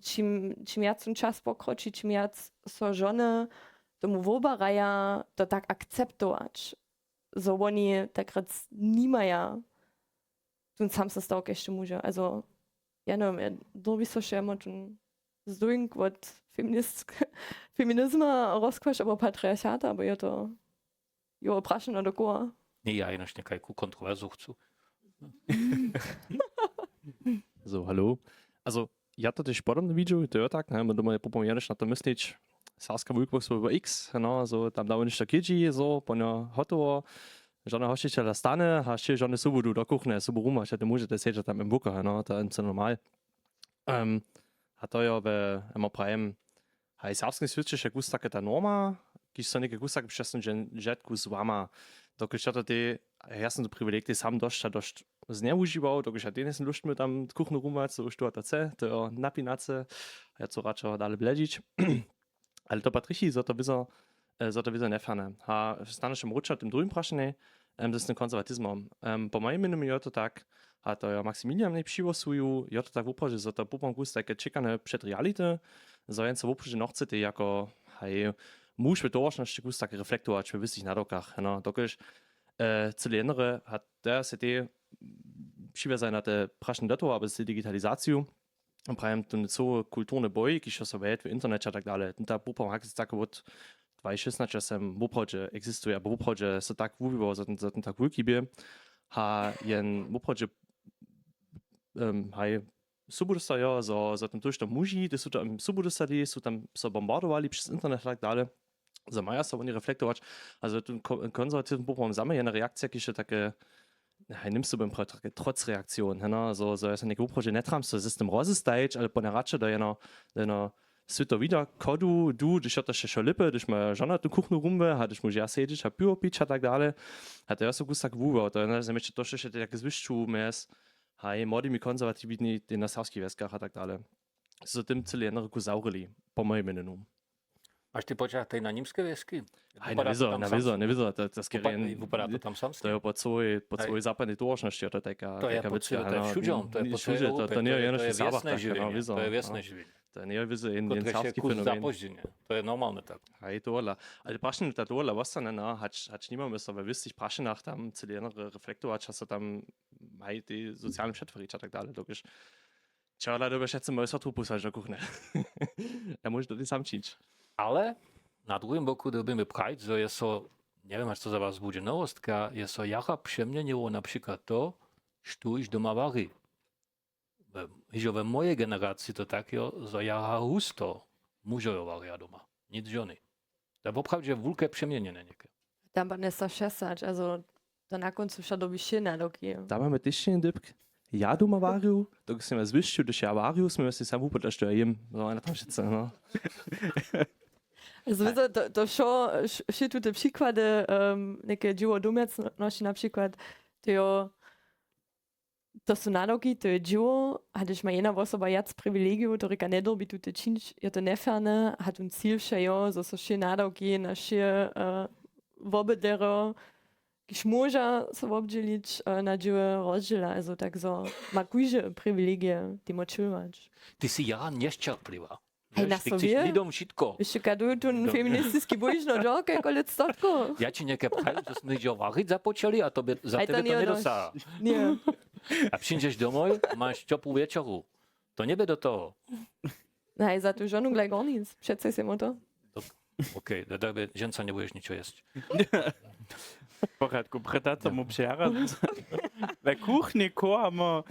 čim, čim wjac ten čas pokroči, čim wjac so žony tomu wobaraja, to tak akceptować, zo woni tak rjec nimaja ten sam sestawk kaž te muže. Also ja njewěm, ja dyrbi so wšemo ten zdóńk wot feminist-, feminizma rozkłaš abo patriarchata, abo je to jo prašeno dokoła. Ně, ja jenož někajku kontrowersu chcu. So, hallo. Also ja to tež podobno widźu, to je tak, ne, my doma je poprawom jenož na to myslić, serbska wulkowosć x, no, so tam dało něšto chědźi, so po njo hotowo, žona hosćićela stane a sće žony sobu du do kuchne, sobu ruma, wšetko móžete sedźeć tam im buka, no, to je so normal. Um, a to jo we, emo prajem, haj serbskim swěće je kus take ta norma, kiž so něke kus tak přesnudźe zetku złama, dokelž ja to tej, ja sam to privileg tej sam dosć a dosć znjewužiwał, dokelž ja tej njejsem lóštmy tam kuchnu rumac, so už tu a to chce, to jo napinace, ja co radšo dale bledźić. Ale to pak trjechi, zo to wězo, e, zo to wězo njeferne. A stanoše mruča tym druhim prašenje, em, z tym konserwatizmom. Em, po mojim měnjenju je to tak, a to jo Maximilian mnje přihłosuju, je to tak wuprawdźe, zo to poprawom kus tajke ćěkanje před reality, zo jen so wuprawdźe nochcetej jako, haj, muž w towaršnosći kus tak reflektować we wěstich nadawkach, no, dokelž, e, cyle jenere, a to je se tej přiwjazaj na te prašenje do toho, abo z digitalizaciju, prajem, ten coły kulturny boj, kiž so wjedł w interneće a tak dale, ten ta poprawom hak tak wot dwaj šěsnaće sem woprawdźe existuje, abo woprawdźe so tak wuwiwał, za ten, za ten tak wulki bě. A jen woprawdźe, em, haj, sobu dostajo, zo, zo tam tójšto muži, hdyž su tam sobu dostali, su tam so bombardowali přez internet a tak dale. Zo maja so woni reflektować, a zo ten ko-, konserwatiwny poprawom zamějena reakcija, kiž je take, haj, němsce bym prawił, take trotzreakcion, heno, zo, zo ja so něke wuprawdźe njetram so z tym rozestajić, ale ponjeraće do jeno, do jeno swětowida chodu, du, hdyž jo to wše lěpje, hdyž moja žona tu kuchnu rumłe, a hdyž móžu ja sedźeć a piwo pić a tak dale. A to ja so kus tak wuwił, to je na zemjeće to, što je take zwyšću mjez, haj, młodymi konserwatiwnymi na serbskich wjeskach a tak dale. Zo tym cyle jenry kus zawrěli, po mojim měnjenju. Maš ty poćah tej na němske wjeski? Haj, na wězo, na wězo, na wězo, to, to skerje, wupada to tam samsne. To je po cołej, po cołej zapadnej towaršnosći, to je tajka, to je tajka po wěcka, to je wšudźe, to je po cołej Europě, to njeje jenož w Serbach, to je wěsne žiwjenje. To je wěsne žiwjenje. To njeje wězo jen, jen serbski fenomen. To je normalne tak. Haj, tohodla. Ale prašenje ta tohodla wostane, no, hač, hač nimamy so we wěstich prašenjach tam cyle jenry reflektować, a so tam, haj, te socialne přetwarić a tak dale, dokelž Čehodla dyrbja wšetcy moju sotru pusować do kuchny. Ja móžu to tej sam čińć. Ale na druhim boku dyrbimy prajić, zo je so, njewěm, hač to za was budźe nowostka, je so jara přeměniło na přikład to, štóž doma wari. We, hižo we mojej generaciji to tak jo, zo jara husto mužojo warja doma. Nic žony. To je woprawdźe wulke přeměnjenje něke. Tam padnje sto šěsać, also to na kóncu wšak dyrbi wšě nadawki. Tam mamy tež jedyn dypk. Ja doma warju, dokelž smy zwyšću, hdyž ja warju, smy sej sam wupytać, što ja jěm. No, na to wšetcy, no. Also, wězo, to, to wšo, wš-, wšě tute přikłady, em, něke dźěło domjacnosći na přikład, to jo, to su nadawki, to je dźěło, a hdyž ma jedna wosoba wjac priwilegijow, to rěka, njedyrbi tute čińć, je to njeferne, a tón cil wšeho, zo so wšě nadawki na wšě, e, wobydlerjo, kiž móža so wobdźělić, e, na dźěły rozdźěla, also tak zo ma kóždy priwilegije, tej móhł čěhować. Ty sy jara nješćerpliwa. Hej, na so wě. Lidom wšitko. Wěš, kadu tón feministiski bójžno dźorke kóle stotkow. Ja ći něke praju, zo smy hižo warić započeli a to bě, za tebě to njedosaha. Ně. A přińdźeš domoj, maš ćopłu wječoru. To njebě do toho. Hej, za tu žonu glej gornic, přece sej mu to. Okej, da, da bě, ženca njebudeš ničo jěsć. W porjadku, prětaco mu přehrać. We kuchni kołamo,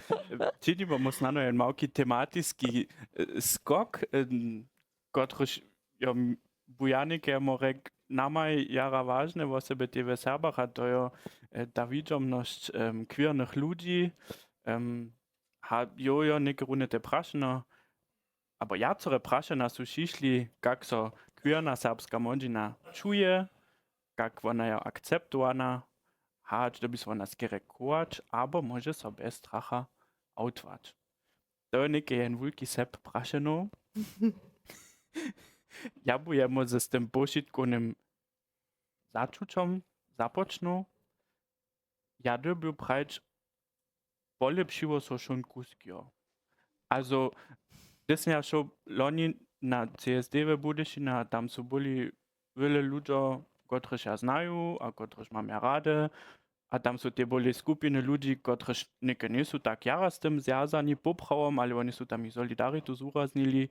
činimo mu snano jen małki tematiski, e, skok, e, kotryž jo, m-, bu ja někajemu rjekł, nama je jara wažne, wosebje tež w Serbach, a to jo, e, ta widźomnosć, em, queernych ludźi, em, ha, jo, jo, něke runje te prašenja, abo wjacore prašenja su přišli, kak so queerna serbska młodźina čuje, kak wona je akceptowana, hač dyrbi so wona skerje chować, abo móže so bjez stracha awtować. to je něke jen wulki sep prašeno. Ja bu jemu z tym powšitkownym začućom započnył. Ja dyrbju prajć, polěpšiło so wšón kusk, jo. Also, hdyž sym ja šoł loni na C S D w Budyšinje a tam su byli wjele ludźo, kotryž ja znaju a kotryž mam ja rady. A tam su te byli skupiny ludźi, kotryž něke njejsu tak jara z tym zwjazani poprawom, ale oni su tam jich solidaritu zwuraznili.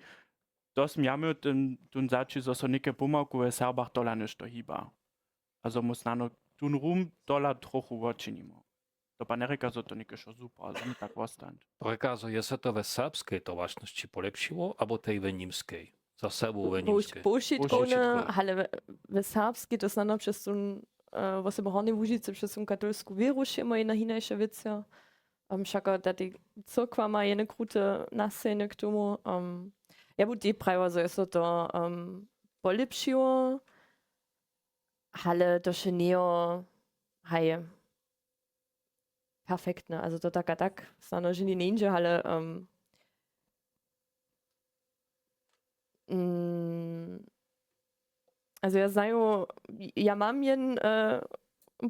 To sym ja měł ten, ten začuć, zo so něke pomałku w Serbach tola něšto hiba. A zo mu snano tón rum tola trochu wočinimo. To pa njerěka, zo to něke što super, ale mi tak wostać. Rěka, zo je so to we serbskej towaršnosći polěpšiło, abo tej we němskej? Za Serbow we němskej. Powšitkowne, ale we, we serbskej to snano přez tón, e, wosebje Hornjeje Łužicy přez tón katolsku wěru wšěmo jedna hinaša wěc, jo. A wšako ta tej cyrkwa ma jene krute nasejene k tomu. Um, ja bu tej prajiła, zo je so to um, polěpšiło, ale to še njejo, haj, perfektne. Also to tak a tak, snano ženi njeńdźe, ale um, mm, also ja znaju, ja mam jen e,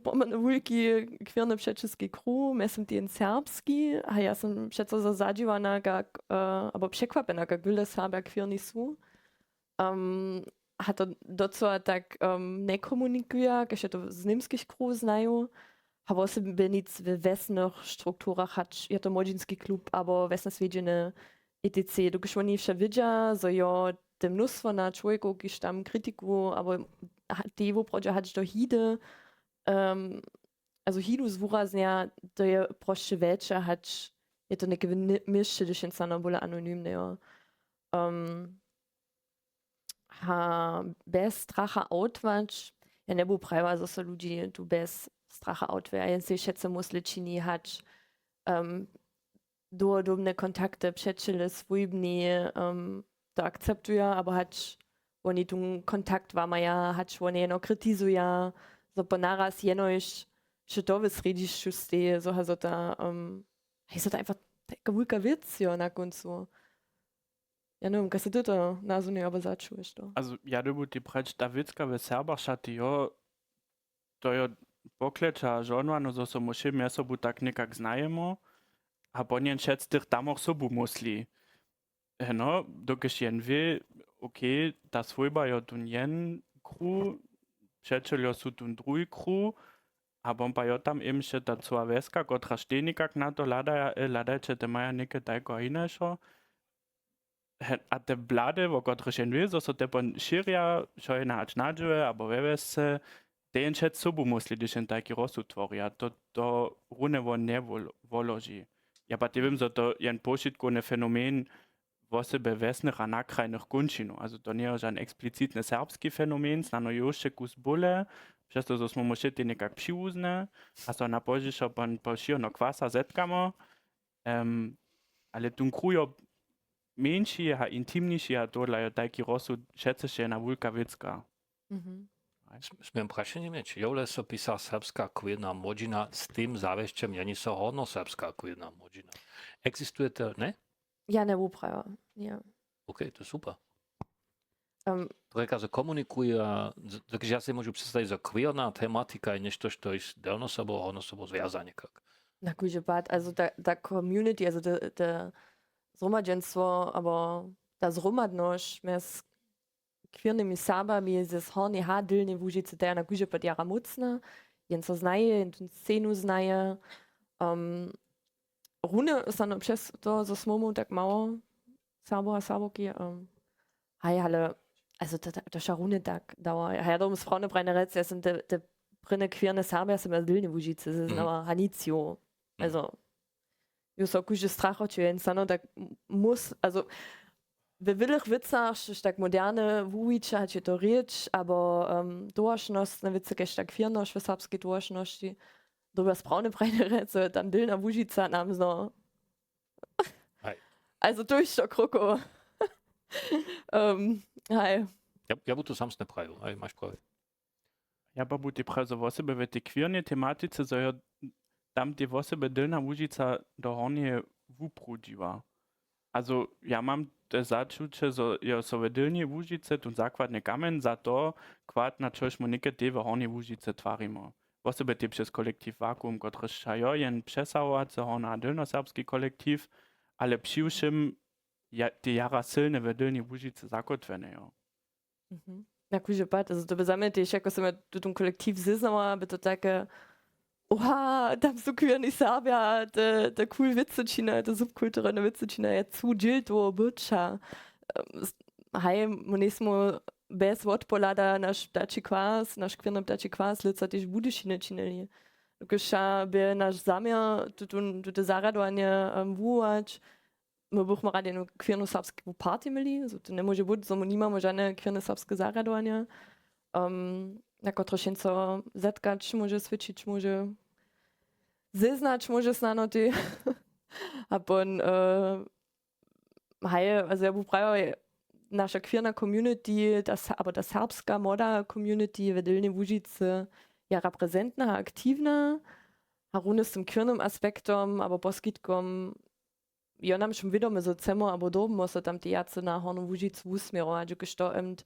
pomno wulki queerny přećelski kruh, mjeztym ten serbski, a ja sym přeco za- zadźiwana, kak, e, abo překwapjena, kak wjele Serbja queerni su. Um, a to docyła tak um, njekomunikuja, kaž je to z němskich kruhow znaju. A wosebje nic we wjesnych strukturach, hač je to młodźinski klub abo wjesne swjedźenje, et cetera. Dokelž woni wše wědźa, zo jo, te mnóstwo na čłowjekow, kiž tam kritiku abo ha- tej woprawdźe hač do hide, um, also hidu zwuraznja, to je prosće wjetše, hač je to něke w ni- měsće, hdyž jen snano bóle anonymne, jo. Um, ha, bez stracha awtować. Ja njebu prajiła, zo so ludźi tu bez stracha awtowaja. Jen sej wšetcy musle čini, hač um, dołhodobne kontakty, přećele, swójbni um, to akceptuja, abo hač woni tu kontakt wamaja, hač woni jeno kritizuja, zo po naraz jenož še to w srjedźišću steji, zo ha zo ta, um, je so to einfach taka wulka wěc, jo, na kóncu. Ja njewěm, kaž sy ty to nazwonił abo začuł hišće. Also ja dyrbju tej prać, ta wěcka w Serbach šaty, jo, to jo pokleća žonwano, zo so my wšě mjez sobu tak někak znajemy, a po njen šec tych tamoch sobu mysli. Heno, dokelž jen wě, okay, ta swójba jo tón jen kruh, přećeljo su tón druhi kruh, a wón pa jo tam jemše ta cyła wjeska, kotraž tež někak na to hladaja, e, hladajće, te maja něke tajko a hinašo. He-, a te blady, wo kotrychž jen wě, zo so te pon šěrja, wšo je na hač na dźěłje abo we wjesce, te jen před sobu mysli, hdyž jen tajki rozsud twori, a to, to runje won njewol-, woloži. Ja pa te wěm, zo to jen powšitkowny fenomen wosebje wjesnych a nakrajnych kónčinow. Also to njeje žan eksplicitny serbski fenomen, snano je hišće kus bóle, přez to, zo smo mu wšitej někak přiwuzne a so na pozdźišo pon-, po wšihno kwasa zetkamy. Em, ale tón kruh jo mjeńši a intimniši a tohodla jo tajki rozsud přecyž jedna wulka wěcka. Mhm. Sm-, smjem prašenje měć? Jowle so pisa Serbska queerna młodźina, z tym zawěsćem měni so Hornjoserbska queerna młodźina. Existuje to, ne? Ja njewuprajiła, ně. Okay, to je super. Em, To rěka, zo komunikuja, z-, dokelž ja sej móžu předstawić, zo queerna tematika je něšto, štož delno sobu, Hornjo sobu zwjaza někak. Na kóždy pad, also ta, ta community, also te, te zhromadźenstwo, abo ta zhromadnosć mjez queernymi Serbami z Hornjeje a Delnjeje Łužicy, ta je na kóždy pad jara mócna, jen so znaje, jen tu scenu znaje. Um, runje snano přez to, zo smo mu tak mało Serbow a Serbowki, um, haj, ale, also to, to, to ša runje tak dało. A ja to bym sprawno prajnje rjec, ja sym te, te prěnje queerne Serbje, ja sym ja z Delnjeje Łužicy, z Mhm. znała Haniciju. Mhm. Also, ju so kóždy strach očuje, jen snano tak m-, mus, also, we wělych wěcach, štož tak moderne wuwiće, hač je to rěč, abo, um, towaršnostne wěcy, kaž ta queernosć w serbskej towaršnosći, dyrbja sprawne prajnje rjec, zo je tam Delnja Łužica nam zno. Haj. Also, to je hišće krokow. Um, haj. Ja, ja bu to samsne prajił, haj, maš prawje. Ja pa bu tej prajił, zo wosebje w tej queernej tematice, zo jo tam tej wosebje Delnja Łužica do Hornjeje wuprudźiła. Also ja mam te začuće, zo jo so w Dylnej Łužicy tón zakładny kamjeń za to kład, na čož mu někedy w Hornjej Łužicy twarimo. Wosebje tež přez kolektiw Vakuum, kotryž jo jen přesahowacy hornjo- a dylnoserbski kolektiw, ale přiwšěm ja, te jara sylne w Dylnej Łužicy zakótwjene, jo. Mhm. Na kóždy pad, also to by za mnje tež, jako som ja tutón kolektiw zeznała, by to take, oha, tam su queerni Serbja, te, te cool wěcy činja, te subkulturelne wěcy činja, ja chcu dźěl toho byća. Em, s-, haj, my njejsmy bjez wotpohlada naš ptači kwas, naš queerny ptači kwas, lětsa tež w Budyšinje činili. Dokelž by naš zaměr, tutón, tute zarjadowanje, em, wuwołać, my bychmy rady jednu queernu serbsku party měli, zo to njemóže być, zo my nimamy žane queerne serbske zarjadowanje, em, na kotrež jen so zetkać móže, swědčić móže, zeznać móže snano tej. A pon, eh, haj, also ja bych prajiła, naša queerna community, ta, se-, abo ta serbska młoda community w Dylnej Łužicy je reprezentna a aktiwna a runje z tym queernym aspektom abo poskitkom jo nam wšym wědome, zo chcemy abo dyrbimy so tam tež wjace na Hornju Łužicu wusměrować, dokelž to, em,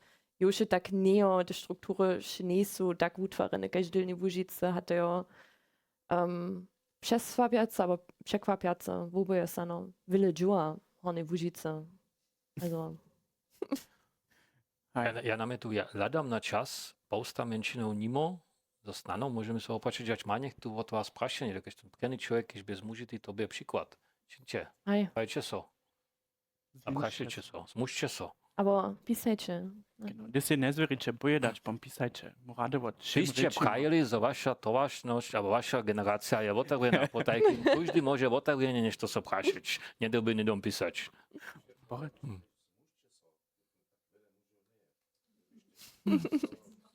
jo wšě tak njejo, te struktury wšě njejsu tak wutwarjene kaž w Dylnej Łužicy, a to jo, em, přeswapjace abo překwapjace, woboje snano wjele dźěła w Hornjej Łužicy. Also. Haj. Ja, ja namjetu, ja hladam na čas, połsta mjeńšinow nimo, zo snano, móžemy so wopačeć, hač ma něchtó wot was prašenje, dokelž ten prěni čłowjek, kiž bě zmužity, to bě přikład. Čińće. Haj. Hajće so. Zaprašujće so, zmužće so. Abo pisajće. Genau. Hdyž sej njezwěriće powědać, pom pisajće. Mój rady wot wšěm. Wy sće rěčimy. Prajili, zo waša towaršnosć abo waša generacija je wotewrjena potajkim. Kóždy móže wotewrjenje něšto so prašeć. Njedyrbi hnydom pisać. Pochod.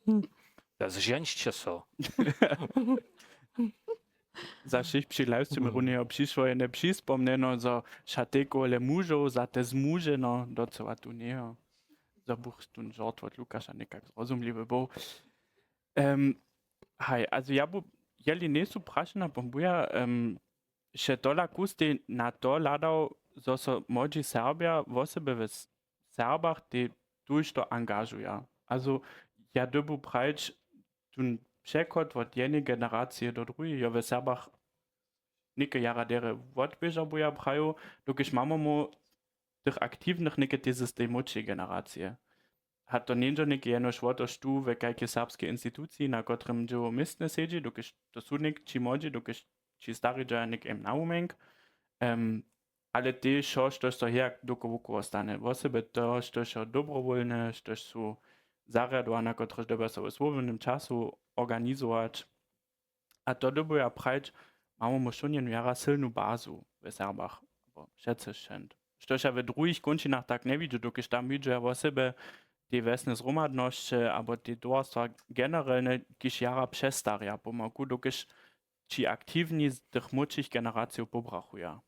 Hm. Zžeńšće so. Za wšěch při livestreamy runjeho přišło jene přispomnjeno, zo šatejkowle mužow za te zmuženo docyła tu njejo. Zo buch tón žort wot Lukaša někak zrozumliwy był. Em, haj, also ja bu, jeli njejsu prašena, pom buja, em, še tola kustej na to hladał, zo so młodźi Serbja, wosebje w S-, Serbach, tej tójšto angažuja. Also ja dyrbu prajić, tón přechod wot jednej generacije do druheje jo w Serbach něke jara derje wotběža, bu ja praju, dokelž mamy mu tych aktiwnych něke tež z tej młódšej generacije. A to njeńdźe něke jenož wo to, štó w kajkej serbskej instituciji, na kotrym dźěło městnje sedźi, dokelž to su něk ći młodźi, dokelž ći stari dźeja něk jem na wuměnk. Em, ale tež wšo, štož so hejak dokoło wokoło stanje. Wosebje to, štož so dobrowólne, štož su zarjadowane, kotrež dyrbja so w swobodnym času organizować. A to dyrbju ja prajić, mamy my wšón jenu jara sylnu bazu w Serbach, abo wšetcy wšęd. Štož ja w druhich kónčinach tak njewidźu, dokelž tam widźu ja wosebje te wjesne zhromadnosće abo te towarstwa generelne, kiž jara přestarja pomałku, dokelž ći aktiwni z tych młódšich generacijow pobrachuja.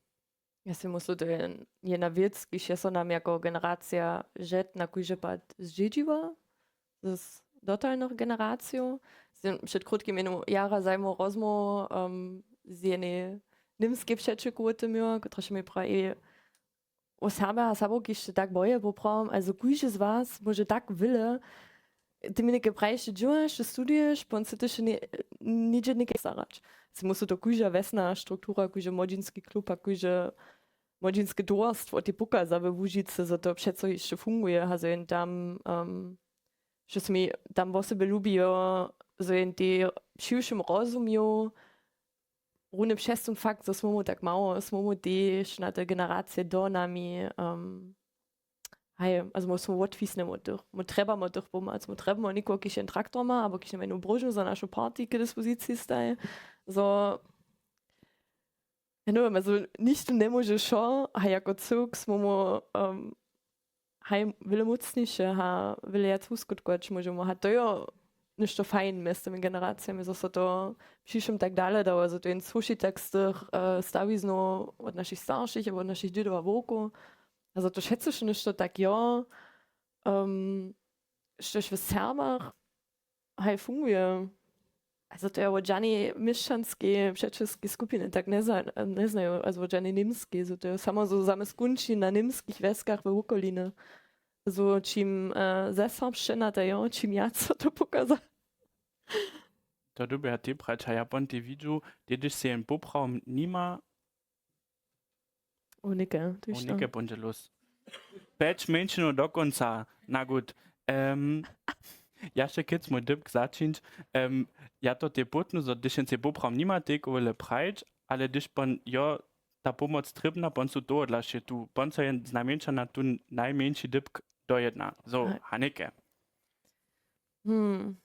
Ja sej myslu, to je jedna wěc, kiž je so nam jako generacija žet na kóždy pad zdźědźiła z dotalnych generacijow. Sym před krótkim jenu jara zajimowu rozmołwu, em, z jenej němskej přećelku wo tym měła, kotraž mi praji, wo Serbja a Serbowki sće tak boje, poprawom, also kóždy z was móže tak wjele ty mi něke prajiš, ty dźěłaš, ty studuješ, pon sy ty sće ni-, nihdźe něke starać. Sy musu to kóžda wjesna struktura, kóždy młodźinski klub a kóžde młodźinske towarstwo tej pokaza we Łužicy, zo to přeco hišće funguje, a zo jen tam, em, što se mi tam wosebje lubi, jo, zo jen tej přiwšěm rozumił, runje přez tón fakt, zo smy mu tak mało, smy mu tež na te generacije do nami, em, haj, also my smy wotwisne wot tych, my trjebamy tych pomoc, my trjebamy někoho, kiž jen traktor ma, abo kiž nam jednu bróžnu za našu party k dispoziciji staji. Zo, ja njewěm, also nichtó njemóže wšo, haj, jako cyłk smy mu, em, haj, wjele mócniše, ha, wjele wjac wuskutkować móžemy. Ha, to jo něšto fajn mjez tymi generacijami, zo so to přiwšěm tak dale dało, zo to jen słuši tak z tych, eh, stawiznow wot našich staršich abo wot našich dźědow a wowkow. A zo to wšetcy něšto tak jo, em, štož w Serbach haj funguje. Also to ja wot žanej měšćanskej přećelskej skupiny tak njeznaju, also wot žanej němskej, zo to je samo zo zamy skónči na němskich wjeskach we wokolinje. Zo čim ze serbšćena to jo, čim ja so to pokaza. To dyrbja te prać a ja pon te widźu, te hdyž se jen poprawom nima. Unike, tuž to. Unike pončelos. Pjeć mjeńšinow do kónca. Na gut. Ja še kec mój dypk začińć. Ja to te pótnu zo hdyž jen se poprawom nima tejkowyle prajć, ale hdyž pon jo, ta pomoc trěbna, pon su tohodla še tu pon so jen znajmjeńša na tu najmjeńši dypk dojedna zo. Hanike. Hm.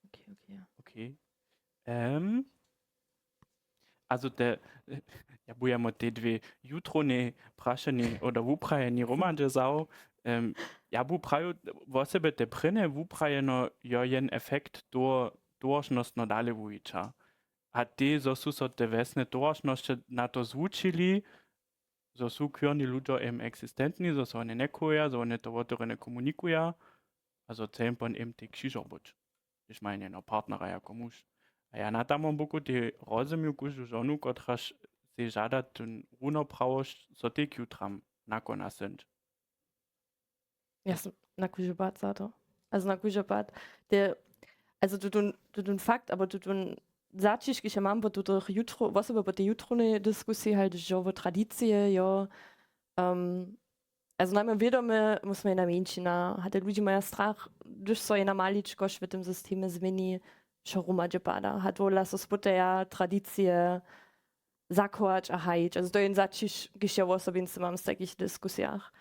Okay, okay, ja. Okay. Also te ja bujemo te dwě jutrowne prašenje oder wuprajeni hromadźe zaho. Ja bu praju, wosebje te prěnje wuprajeno jo jen efekt towaršnostno dale wuwića. A te zo su so te wjesne towaršnosće na to zwučili, zo su queerni ludźo eben eksistentni, zo so wone njechowaja, zo wone to wotewrjene komunikuja, a zo chce jim pon eben tej křižor być, hdyž maja njeno partnera jako muž. A ja na tamom boku tej rozumju kóždu žonu, kotraž sej žada tón runoprawosć, so tej jutram nakona synć. Ja sam na kóždy pad za to. Also na kóždy pad te, also tutón fakt abo tutón zaćišk kiž ja mam po tutych jutro wosebje po tej jutrownej diskusiji hal, hdyž jo wo tradicije jo. Also najmje wědome my smy jedna mjeńšina, hate ludźi maja strach, hdyž so jedna maličkosć w tym systemje změni, wšo hromadźe pada, hate tohodla so spytaja tradicije zachować a hajić. Also to je jen zaćišk kiž ja wosobincy mam w takich diskusijach.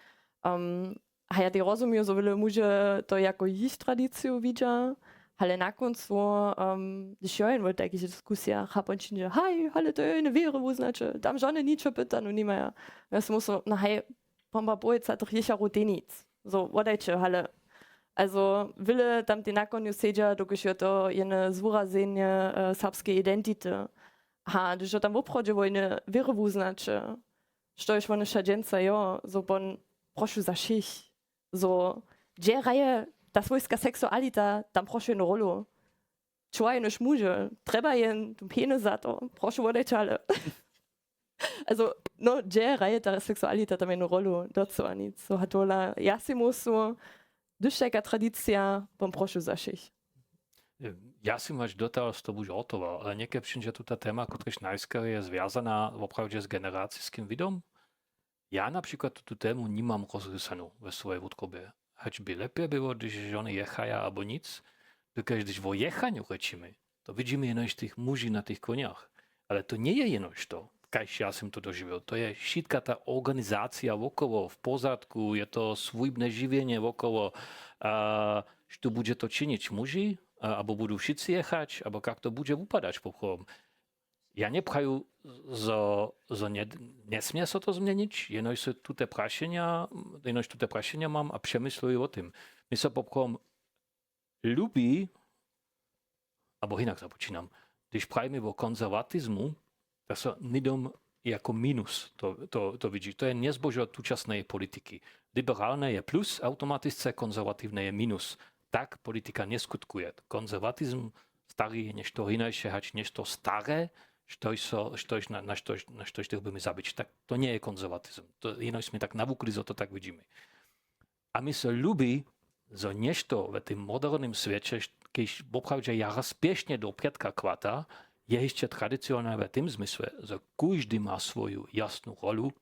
A ja tej rozumiju zo wjele muže to jako jich tradiciju widźa, ale na kóncu hdyž jo jen w takich diskusijach a pon přińdźe haj, ale to je jene wěry wuznaće, tam žone ničo pytanu nimaja. Ja sam musel no haj, pomba połojca tych jěcharow tej nic. Zo wodajće hale. Also wjele tam tej na konju sedźa dokelž jo to jene zwurazenje serbskeje identity. Ha hdyž jo tam woprawdźe wójne wěry wuznaće, štož wone wšak dźensa jo zo pon prošu za wšěch, zo hdźe hraje ta swójska seksualita tam prošu jenu rólu? Čuwa jenož muže trjeba jen tu pjenje za to prošu wodajće hale. Also no hdźe hraje ta seksualita tam jenu rólu docyła nic so hatola ja sej musu, hdyž tajka tradicija pon prošu za wšěch. Ja sym waš dotal z to buž hortował ale někaj přińdźe tuta tema kotryž najskerje je zwjazana woprawdźe z generaciskim widom. Ja na přikład tu temu nimam rozrisanu we swojej wutrobje. Hač by lepje było hdyž žony jechaja abo nic. Dokelž hdyž wo jechanju rěčimy, to widźimy jenož tych muži na tych kónjach. Ale to njeje jenož to, kaž ja sym to dožiwjał, to je wšitka ta organizacija wokoło w pozadku, je to swójbne žiwjenje wokoło. Što budźe to činić muži? Abo budu wšitcy jechać abo kak to budźe wupadać poprawom? Ja njepraju zo njesmě so to změnić, jenož se tute prašenja jenož tute prašenja mam a přemysluju wo tym. Mně so poprawom lubi abo hinak započinam. Hdyž prajimy wo konserwatizmu, tak so hnydom jako minus to widźi, to je njezbožo tučasneje politiki. Liberalne je plus awtomatisce konserwatiwne je minus. Tak politika njeskutkuje. Konserwatizm stari je něšto hinaše hač něšto stare, štož so štož na štož dyrbimy zabić tak. To njeje konserwatizm. To jenož smy tak nawukli zo to tak widźimy. A mi so lubi, zo něšto w tym modernym swěće, kiž woprawdźe jara spěšnje do prědka chwata, je hišće tradicionalne w tym zmysle, zo kóždy ma swoju jasnu rolu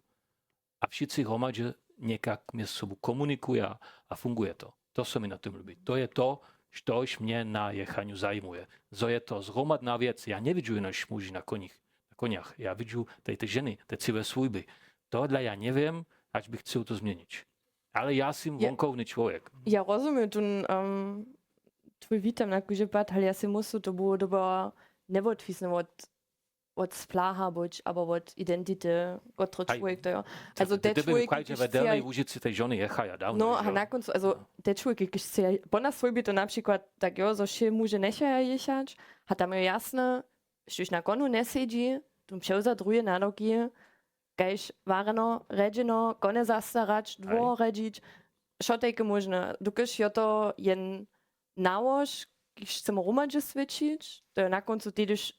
a wšitcy hromadźe někak mjez sobu komunikuja. A funguje to. To so mi na tym lubi, to je to, štož mnje na jechanju zajimuje, zo je to zhromadna wjec. Ja njewidźu jenož muži na kónjach, ja widźu tej te ženy, te cyłe swójby. Tohodla ja njewěm, hač bych chcył to změnić. Ale ja sym wonkowny čłowjek. Ja rozumiem tón twój witam na kóždy pad ale ja sej myslu to było doba njewotwisne wot wot splaha być abo wot identity, kotry čłowjek to jo. Also te čłowjek kiž chce, no a na kóncu also te čłowjek kiž chce, po nas swójbi to na přikład tak jo zo wšě muže njechaja jěchać, a tam jo jasne, štož na konu njesedźi, tón přewza druhe nadawki, kaž warjeno rjedźeno kone zastarać dwór rjedźić. Wšo tajke móžne, dokelž jo to jen nałož, kiž chcemy hromadźe swědčić, to je na kóncu tedyž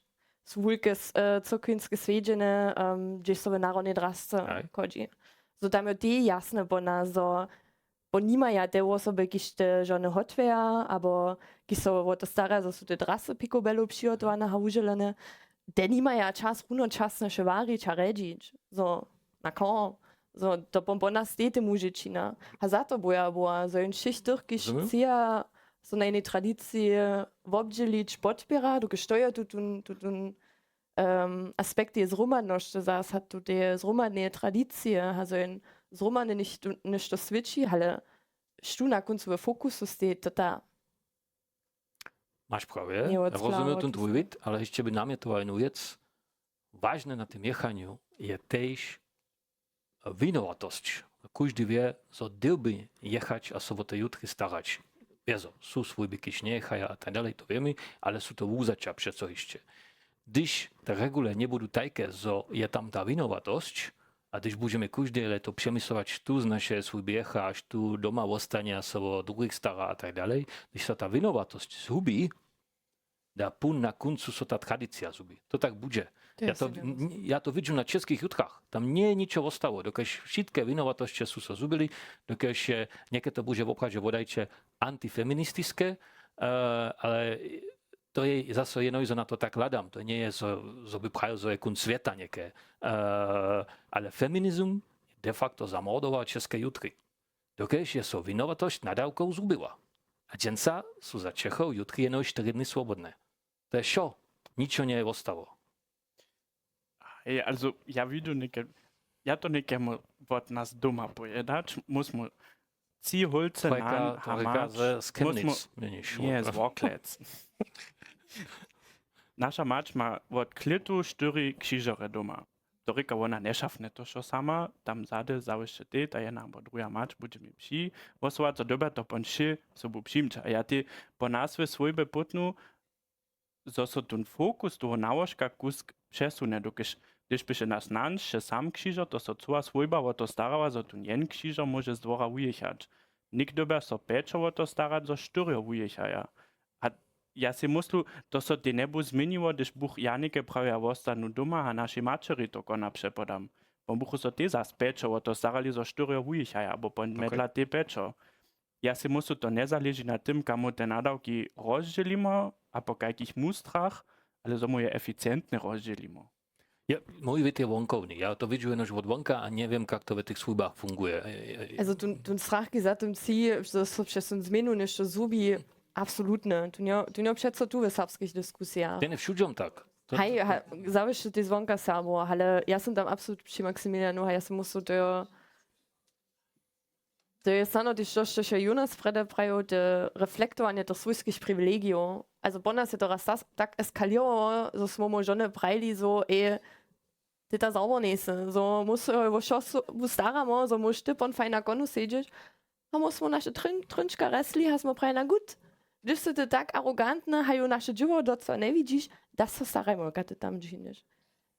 su wulke s- e, cyrkwinske swjedźenje, em, hdźež so w narodnej drasce chodźi. Zo tam jo tež jasne pona zo, bo nimaja te wosoby kiž te žony hotwjeja abo kiž so wo to staraja, zo su te drasce pikobellow přihotowane a wuželene, te nimaja čas runočasnje warić a rjedźić zo na kor zo to pon pona stej te muže čina. A za to boja była zo jen wšěch tych kiž chceja so na jenej tradiciji wobdźělić podpěra dokelž to je tutón tutón em, aspekt je zhromadnosće zas a tuteje zhromadneje tradicije a zo jen zhromadne něšto swědči ale štó na kóncu we fokusu stej to ta. Máš prawje, rozumiem ten twój wid, ale hišće by namjetował jednu wěc. Wažne na tym jěchanju je tež winowatosć. Kóždy wě zo dyrbje jěchać a so wo te jutry starać. Wězo su swójby kiž njejěchaja a tak dalej, to wěmy, ale su to wuzaća přeco hišće. Hdyž te regule njebudu tajke zo je tam ta winowatosć, a hdyž budźemy kóžde lěto přemyslować štó z našeje swójby jěcha a štó doma wostanje a so wo druhich stara a tak dalej, hdyž so ta winowatosć zhubi, da pón na kóncu so ta tradicija zhubi. To tak budźe. Ja to widźu na českich jutrach, tam njeje ničo wostało dokelž wšitke winowatosće su so zhubili, dokelž je něke to budźe woprawdźe wodajće antifeministiske, ale to je zaso jenož zo na to tak hladam, to njeje zo by prajił zo je kónc swěta něke, ale feminizm de facto zamordował česke jutry, dokelž je so winowatosć nadawkow zhubiła. A dźensa su za čechow jutry jenož štyri dny swobodne. To je wšo, ničo njeje wostało. Hej, also ja widu něke, ja to někemu wot nas doma pojědać, mósmy tři hólce nan a mać, mósmy, nje z Worklec. Naša mać ma wot klětu štyri křižerje doma. To rěka wona, nješafnje to wšo sama, tam zady zawěsće tej ta jedna abo druha mać budźe mi při wosowaco dyrbja to pon wšě sobu přijimć a ja tej po nasłej swójbje pótnu, zo so tón fokus toho nałožka kusk přesunje dokelž hdyž běše naš nan sće sam křižer to so cyła swójba wo to starała zo tón jen křižer móže z dwora wujěchać. Něk dyrbja so pjećo wo to starać zo štyrjo wujěchaja. A ja sej myslu, to so tej njebu změniło hdyž buch janike prawja wostanu doma a našej maćeri to kona přepodam. Wón buchu so tej zas pjećo wo to starali zo štyrjo wujěchaja abo pon mjedla tej pjećo. Ja sej myslu to njezaleži na tym kamu te nadawki rozdźělimy a po kajkich mustrach, ale zo mu je eficientnje rozdźělimy. Mój wět je wonkowny, ja to widźu jenož wot wonka a njewěm kak to w tych swójbach funguje. Tón strach kiž za tym tři zo so přez tón změnu něšto zhubi. Absolutnje tón jo přeco tu w serbskich diskusijach. Ten je wšudźom tak. Haj, zawěsće tej zwonka serbow ale ja sym tam absolut při maximilianu a ja sym myslu to jo to je snano tež to štož je jonas frede prajił te reflektowanje tych swójskich privilegijow. Also po nas je to raz tak eskalěrowało zo smy mu žony prajili zo ej, ty ta zauber njejsy zo móž so jo wo wšo staramo zo móž ty pon fajna konu sedźeć. A móž smy naše trynčka resli a smy prajili na gut, hdyž sy ty tak arogantny hajo naše dźěło docyła njewidźiš, da so starajmy kaj ty tam dźihnješ.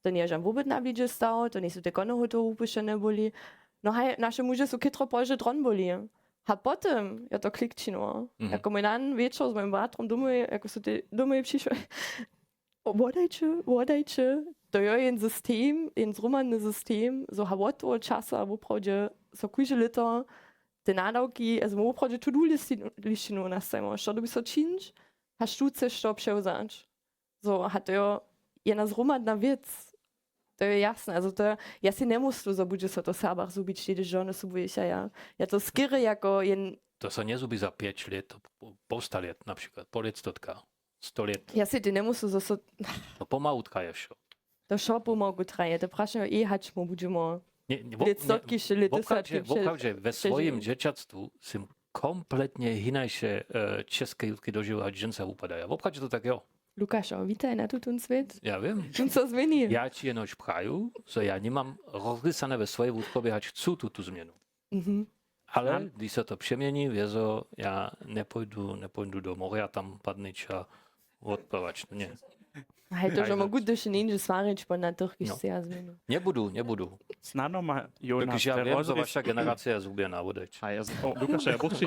To nježam wubědna blidźe stał to njejsu te kony hotowo wupušćene byli. No haj naše muže su chětro pozdźe dron byli. A po tym jo to klikćinował jako mój nan wječor z mójim bratrom domoj jako su te domoj přišłe. Wodajće wodajće. To jo jen system jen zhromadny system zo ha wot toho časa woprawdźe so kóžde lěto te nadawki a zo my woprawdźe tu du lišćinu nastajimo što dyrbi so čińć. A štó chceš to přewzać? Zo ha to jo jedna zhromadna wěc. To je jasne a zo to ja sej njemyslu zo budźe so to w serbach zhubić tedyž žony sobu jěchaja. Ja to skerje jako jen to so njezhubi za pjeć lět, połsta lět na přikład po lětstotka, sto lět. Ja sej tej njemyslu zo so no pomału traje wšo. To wšo pomału traje to prašenje ej hač mu budźemo lětstotki wšelětstotki woprawdźe we swojim dźěćatstwu sym kompletnje hinaše, česke jutki dožiwja hač dźensa wupadaja woprawdźe to tak jo. Lukašo, witaj na tutón swět. Ja wěm. Tón so změni. Ja ći jenož praju zo ja nimam rozrisane we swojej wutwobje hač chcu tutu změnu. Ale hdyž so to přeměni wězo ja njepójdu njepójdu do morja tam padnyć a wotpływać to nje. Haj, to, że mogu, to še njeńdźe swarić ponad tych, kiž chceja změnu. Njebudu, njebudu. Snano ma Jonas. Dokiž ja wěm, zo waša generacija je zhubjena, wodajć. A ja z-, o, Lukaša, ja buchči.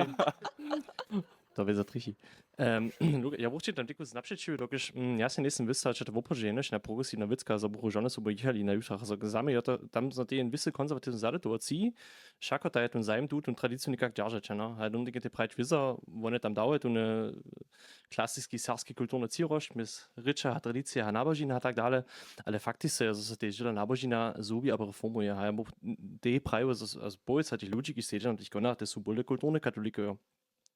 To wě za trichi. Em, Luka, ja buchči tam tikus napřećił, dokiž, mm, ja se njejsem wěsty, če to woprawdźe jenož na progresiwna wěcka, zo buchu žony sobu jěchali na jutrach, zo za mje je to, tam za ten wěsty konserwatiwny zadatowaci, wšako ta je ten zajim tu, ten tradiciju někak dźeržeć, no. A dom te prajć wězo, wone tam dały, tu ne, klasiski serbski kulturny třirošt mjez rěča a tradicija a nabožina a tak dale. Ale faktiske je, zo se tež dźěla nabožina zhubi abo reformuje. A ja bych tej prajił, zo, zo połojca tych ludźi, kiž sedźa na tych konach, te su bóle kulturne katolikojo.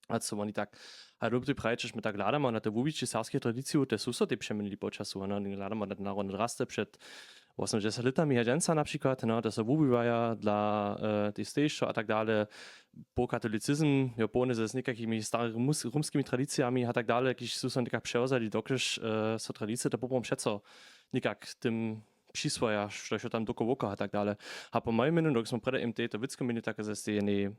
A co oni tak, a dobry prajić, my tak hladamy na te wuwići serbskich tradicijow, te su so te přeměnili po času. A hladamy na te narodne drasty před wosomdźesat lětami a dźensa na přikład, no, to so wuwiwaja dla, e, tej stejšo a tak dale. Po katolicizm jo połny z někakimi starymi mus-, rumskimi tradicijami a tak dale, kiž su so někak přewzali, dokelž, e, so tradicije to poprawom přeco někak tym přiswoja, štož jo tam dokołoka a tak dale. A po mojim měnu, dok smo prjedy im tej to wěcko měli, tak ze stejnej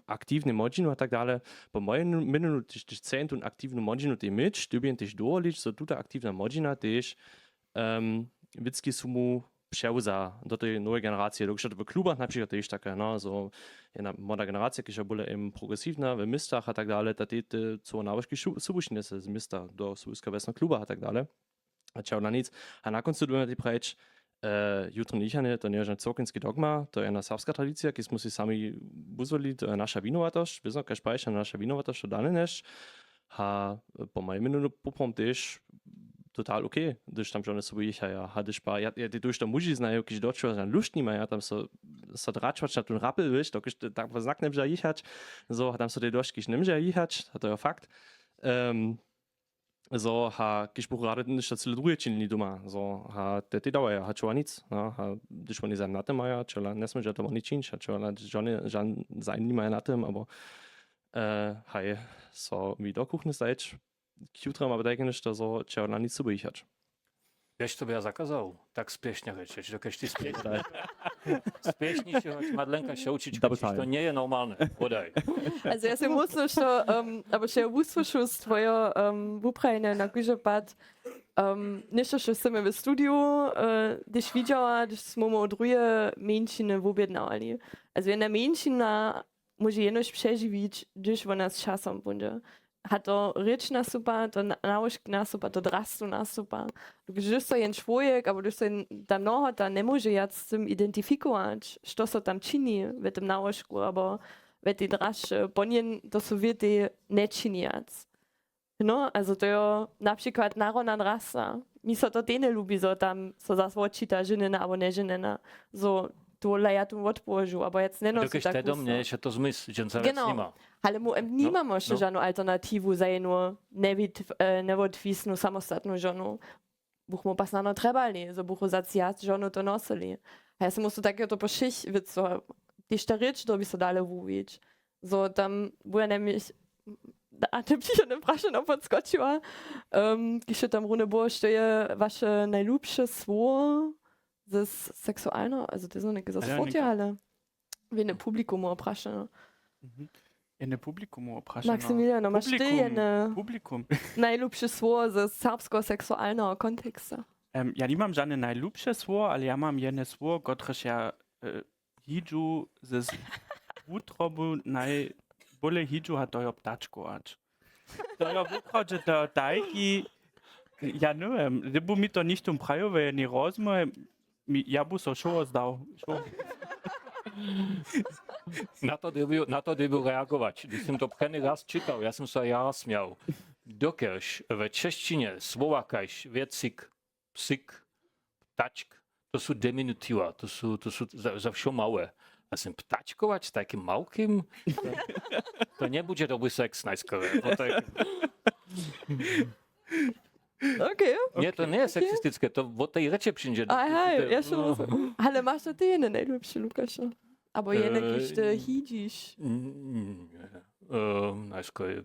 aktiwnej młodźinu a tak dale, po mojim měnu, tež, tež chcem tu aktiwnu młodźinu tej měć, dyrbjam tež dowolić, zo tuta aktiwna młodźina tež, em, wěcki su mu přewza do tej nowej generacije. Dokelž to w klubach na přikład tež take, no, zo jedna młoda generacija, kiž je bóle im progresiwna w městach a tak dale, ta te, te, co nałožki su-, subušinje se z města do subuška wjesna kluba a tak dale. A čehodla nic. A na koncu dyrjam tej prajić, e, jutrowne jichanje, to njeje žan cyrkwiński dogma, to je jedna serbska tradicija, kiž smo si sami wuzwolili, to je naša winowatosć, wězno, kaž prajiš, naša winowatosć, to dane njež. A po mojim měnu poprawom tež total okej, hdyž tam žony sobu jichaja. A hdyž pa, ja, ja, tu to muži znaju, kiž dočuwa, žan lušt nimaja, tam so, so dračwać na ten rapel, wiš, dokelž te-, tak znak njemóžeja jichać, zo, a tam so tej dosć, kiž njemóžeja jichać, a to je fakt. Em, zo, a kiž buchu rady něšto cyle druhe činili doma, zo, a te, te dawaja, a čehodla nic, no, a hdyž woni zajim na tym maja, čehodla njesmědźa to woni čińć, a čehodla žony, žan zajim nimaja na tym, abo, e, haj, so mi do kuchny zajć, k jutram abo tajke něšto, zo čehodla nic sobu jichać. Wěš, co by ja zakazał? Tak spěšnje rěčeć, dokelž ty spěšnje, spěšniše, hoć Madlenka Šewčić, to njeje normalne. Wodaj. Also ja sej muslim, što, em, abo što ja wusłyšu z twojeho, em, wuprajnja na kóždy pad, em, něšto, što sy my w studiju, e, hdyž widźała, hdyž smo mu druhe mjeńšiny wobjednawali. Also jedna mjeńšina móže jenož přežiwić, hdyž wona z časom póńdźe. A to rěč nastupa, to na-, nałožki nastupa, to drastu nastupa. Hdyž so jen čłowjek, abo hdyž so jen ta mnohota njemóže wjac z tym identifikować, što so tam čini w tym nałožku, abo w tej drasće, po njen to so wětej nječini wjac. No, also to je na přikład narodna drasa. Mi so to tej njelubi, zo tam so zas wotčita ženjena abo nježenjena. Zo tohodla ja tu wotpołožu, abo wjac njenosu. Dokelž tak te do mnje husto. Še to zmysl, dźensa wjac nima. Ale mu, em, nimamy wšće žanu alternatiwu za jednu newit-, e, njewotwisnu, samostatnu žonu. Buchmu pa snano trjebali, zo buchu za cwjat žonu to nosyli. A ja sej muslim takeho to po wšěch wěcow, tež ta rěč, to by so dale wuwić. Zo tam wuja njemjech, a te přichodne prašenje podskočiła, em, kiž je tam runje było, što je waše najlubše słowo ze s-, seksualno, also to je něke ze sportje, ale w jednym publikumu prašenje. Mhm. Jedne publikumu prašenje. Maximiliano, maš ty jedne publikum, najlubše słowo ze serbskeho seksualneho konteksta? Em, ja nimam žane najlubše słowo, ale ja mam jedne słowo, kotrež ja, e, jidźu ze s-, wutrobu najbóle jidźu, a to jo ptačkować. To jo woprawdźe to tajki, ja njewěm, hdybu mi to něchtó prajił w jednej rozmołwje, mi, ja bu so šoło zdał. Šoło. Na to dyrbił, na to dyrbił reagować. Hdyž sym to prjedy raz čitał, ja sym so jara smjał. Dokelž w češćinje słowa kaž wěcyk, psik, ptačk, to su diminutiwa, to su, to su za, za wšo małe. A sym ptačkować z takim małkim? To, to njebudźe dobry seks najskórej. Bo tak... Okej. Nje, to njeje seksistiske, to wot tej rěče přińdźe. Aj, haj, ja sej rozumiem. Ale maš to ty jene najlubše, Lukaša? Abo jene, kiž ty jidźiš? Nje. Em, najskórej,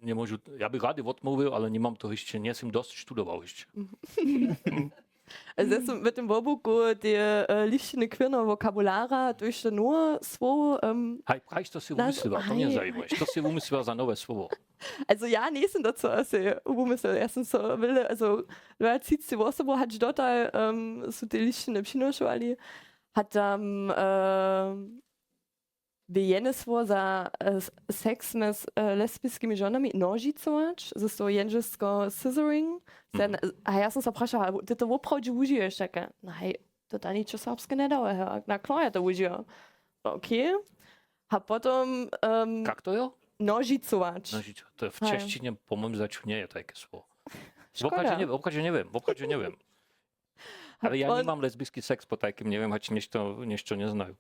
njemóžu, ja bych rady wotmołwił, ale nimam to hišće, njejsym dosć študował hišće. Mhm. Also ja sam w tym wobuku te e, lišćiny queerneho vokabulara, to je to nowe słowo. Um, Haj, prajiš, to si wumysliła, to mnje zajimaš. To si wumysliła za nowe słowo. Also ja nisam to, co se wumyslila. Ja sam so wyle, also dwajatřicci osobow hač dotal um, su te lišćiny přinošowali. Hat tam um, bě jene słowo za e, s- seks mez e, lesbiskimi žonami nožicować, z toho jendźelsko scissoring. Sen, a ja sam se prašała, ty to woprawdźe wužiješ, take, no hej, to da ničo serbske njedało, he, na klo ja to wužijam. Okay. A potom um, Kak to jo? Nožicować. No, žičo, to je w Haj. Češćinje po mojim začu njeje tajke słowo. Škoda. Woprawdźe nje, woprawdźe nje wiem, woprawdźe nje wiem. Ale ja On- nimam lesbijski seks po tajkim, nje wiem, hač něšto, něšto njeznaju.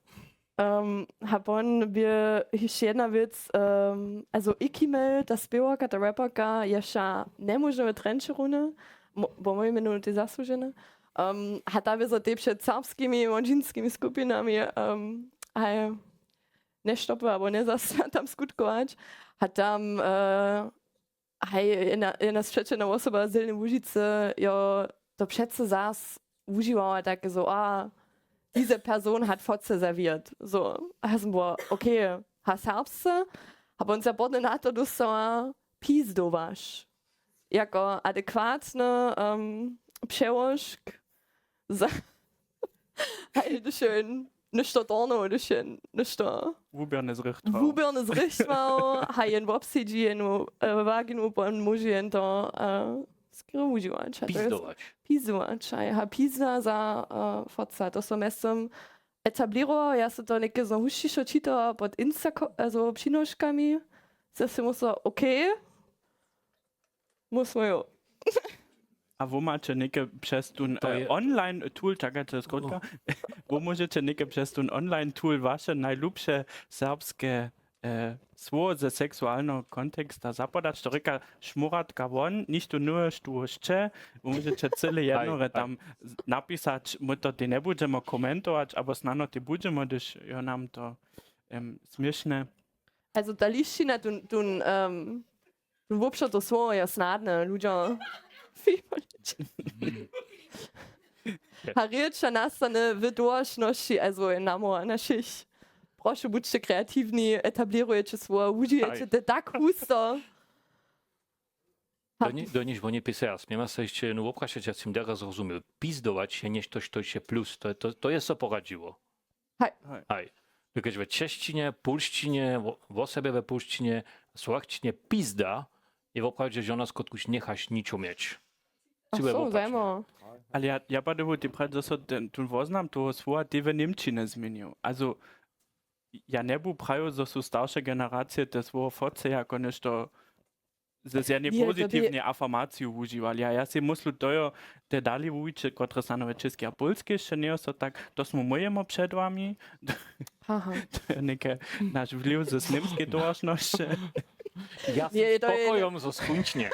Um, a pon bě hišće jedna wěc, um, also Ikimel, ta spěwarka, ta raperka, je wša njemóžne w trenče runje, mo- po mojim mjenu tej zasłužene. Um, a ta bě so tej před serbskimi młodźinskimi skupinami um, haj nještopy abo njezasta tam skutkować. A tam uh, haj jedna, jedna spřećelna osoba z Delnje Łužicy jo to přeco zas wužiwała, tak so, a diese Person hat Fotze serviert. So, a ja sam była, okay, ha serbsce, a pon se podne na to dóstała pizdowaš jako adekwatny um, přełožk za haj, dušen, nešto torno, dušen, nešto Wuběrne zrychtwał. Wuběrne zrychtwał, haj, jen wobsedźi, jenu e, waginu, pon móže jen to e, skrył užiwać. A to je Pizdować. Pizdować, haj, ha, pizda za e, Fotza. To so mjeztym etablirowało, ja so to něke znowu hišće čitała pod Insta, also přinoškami. Se si mysla, okay, móžemy jo. A wo maće něke přez tón To e, je online tool, čakajće, skrótka. Wo móžeće něke přez tón online tool waše najlubše serbske e, słowo ze seksualneho konteksta zapodać, to rěka Šmuratka won, nichtó nowje, štó sće, wo móžeće cyle Haj, jednorje haj. Tam z- napisać, my to tej njebudźemy komentować, abo snano tej budźemy, hdyž jo nam to em, směšne. Also ta lišćina, tu, tu um, wobšo to słowo je snadne, ludźo. A rěča nastane w towaršnosći, also je namoła našich. Prošu, budźće kreatiwni, etablěrujće słowa, wužijeće te tak husto. Do, ni, do niž woni pisaja, směma se hišće jednu woprašać, ja sym derje zrozuměł. Pizdować je něšto, što je plus, to, to, to je so poradźiło. Haj. Haj. Dokelž w češćinje, pólšćinje, wo- wosebje w pólšćinje, słowakćinje pizda je woprawdźe žona, z kotkuž njechaš ničo měć. Ach so, zajímavé. Ale ja, ja padowu, ty prać, zo so ten, ten woznam toho słowa, ty w Němčinje změnił. Also, ja njebu prajił, zo su starše generacije te słowo foce jako nešto z, z jednej pozitiwnej afirmaciju wužiwali. A ja sej myslu, to jo, te dali wuwiće, kotre stanowe česki a polski, jeszcze njejo so tak, to smo mójemo před wami. Aha. To jo něke naš wliw z němskej towaršnosće. Ja sym spokojom, zo skónčnje.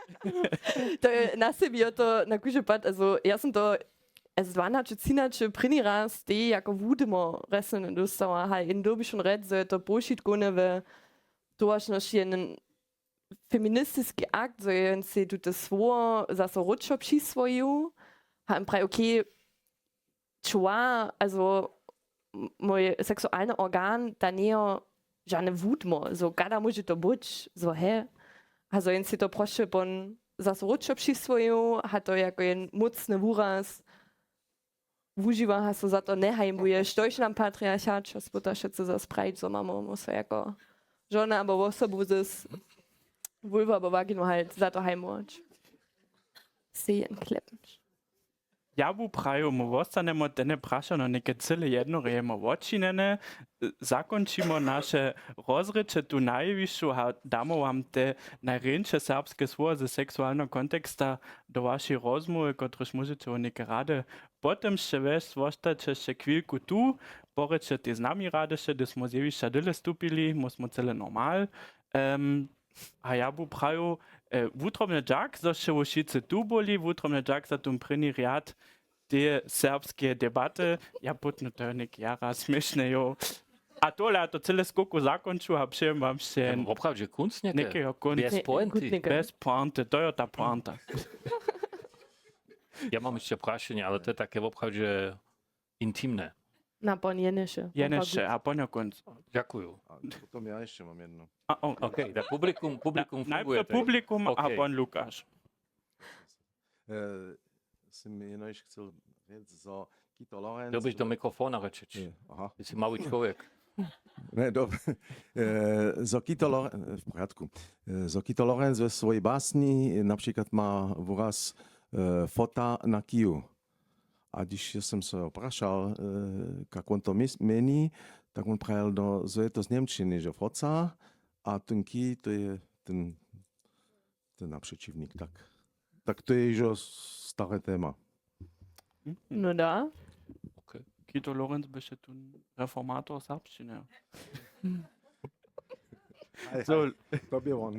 To je na sebi, jo, to na kóždy pad, also ja sym to z dwanaće třinaće prěni raz tej jako wudymo resny dóstała, haj, in dyrbiš wón rjec, zo je to powšitkowne w towaršnosći jeden feministiski akt, zo je jen sej tute słowo zaso wróćo přiswojił. A on praji, okay, čła, also m- mój seksualny organ, ta njejo žane wudmo, zo kada móže to być, zo he. A zo jen sej to proše pon zaso wróćo přiswojił, a to jako jen mócny wuraz. Wužiwa, a so za to njehajmuje, štož nam patriarchat, što spyta wšetcy zas prajić, zo mamy so jako žona abo wosobu z vulwa abo waginu halt za to hajmować. Sej jen klepnć. Ja bu praju, my wostanemo tene prašano něke cyle jedno rejemo wočinjene. Zakónčimo naše rozrěče tu na jewišću a damo wam te najrjeńše serbske słowa ze seksualneho konteksta do wašej rozmołwy, kotrež móžeće wot něke rady. Potom sće wjesć, wostaće sće chwilku tu, porěčće tež z nami rady sće, hdyž smo z jewišća dyle stupili, my smo cyle normal. Em, a ja bu praju, e, wutrobnje dźak, zo sće wo wšitcy tu byli, wutrobnje dźak za tón prěni rjad teje serbskeje debaty. Ja pótnu to je něk jara směšne, jo. A tole, ja to cyle skóku zakónču a přejem wam wšě woprawdźe kónc něke. Někeho kónc. Bjez pointy. Bjez pointy, to je ta pointa. Ja mam hišće prašenje, ale to je take woprawdźe intimne. Na pon Jeneše. Jeneše, a ponjokónc. Dźakuju. A potom ja jeszcze mam jedno. A, o, Okej, tak publikum, publikum Najprve funguje. publikum a Okej. Pon Lukaš. E, Sym jenož chcel rjec, zo Kito Lorenz... Chtěl bych do mikrofona rzečeć. E, Aha. Ty jsi malý člověk. Ne, dobre. E, zo Kito Lorenz, w porядku. E, zo Kito Lorenz we swojej basni na przykład ma wyraz e, fota na kiju. A gdyż ja sam so prašał, e, jak on to mys- mieni, tak on prawił, no, zo je to z Němčiny, że foca, a ten kij to je ten, ten naprzeciwnik, tak. Tak to je już stare tema. No da. Kito Lorenz by się tu reformator serbšćiny. Aj, So, aj, to było.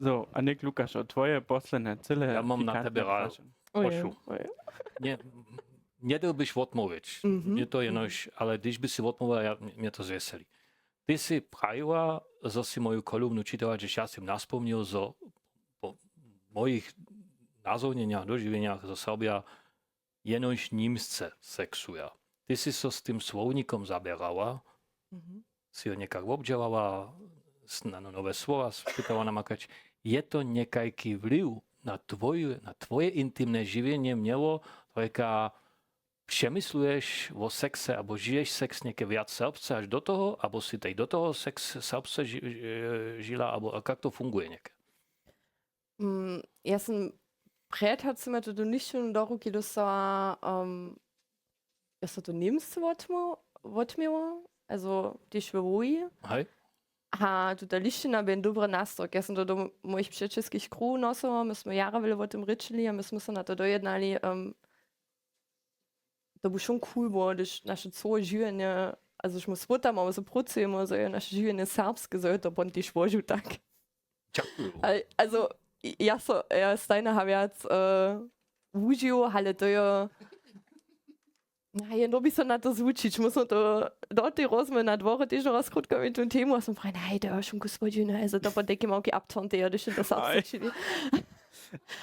so, a Nick Lukaš, o twoje posledne cyle. Ja mam na pikantne tebe ra- prašenje. Ojej, Prošu. Ojej. Nie, nie dałbyś wotmołwić. Mhm. Mie to jenož, ale gdyż by si wotmołwila, ja, mie to zwjeseli. Ty si prajiła, zo si moju kolumnu čitała, gdyż ja si naspomnił, zo po mojich nazownieniach, dožiwjenjach, zo Serbja jenož nimsce seksuja. Ty si so z tym słownikom zaběrała, Mhm. si ho někak wobdźěłała, snano nowe słowa spytała namakać. Je to někajki wliw na twoju, na twoje intimne žiwjenje měło, to jaka přemysluješ o sekse, abo žiješ seks něke wjac serbsce hač do toho, abo si tej do toho seks serbsce ži- e, žila, abo a jak to funguje něke? Mm, ja sam před hacima tuto nišćenu do ruki dostała, um, ja so to Němsce wotmu- wotměło, also tež we wuji. Hej? A tuta lišćina bě dobre nastork. Ja sam to do mojich přećelskich kruhow nosała, my smy jara wjele wo tym rěčili a my smy so na to dojednali, um, to by wšón cool było, hdyž naše cołe žiwjenje, also hdyž my swótamy, abo so prócujemy, zo je naše žiwjenje serbske, zo je to pon tež wožu tak. Dźakuju. Al- Also, ja so, ja stajnje ha wjac uh, wužił, ale to je, no, je dobi so na to zwučić. Musno to do tej rozmołwy na dworje tež rozkrótko mi tu temu, a sam prawił, hej, to je wšón kus wožu, no, also to pon teki małki abtonte, ja hdyž to serbske čini.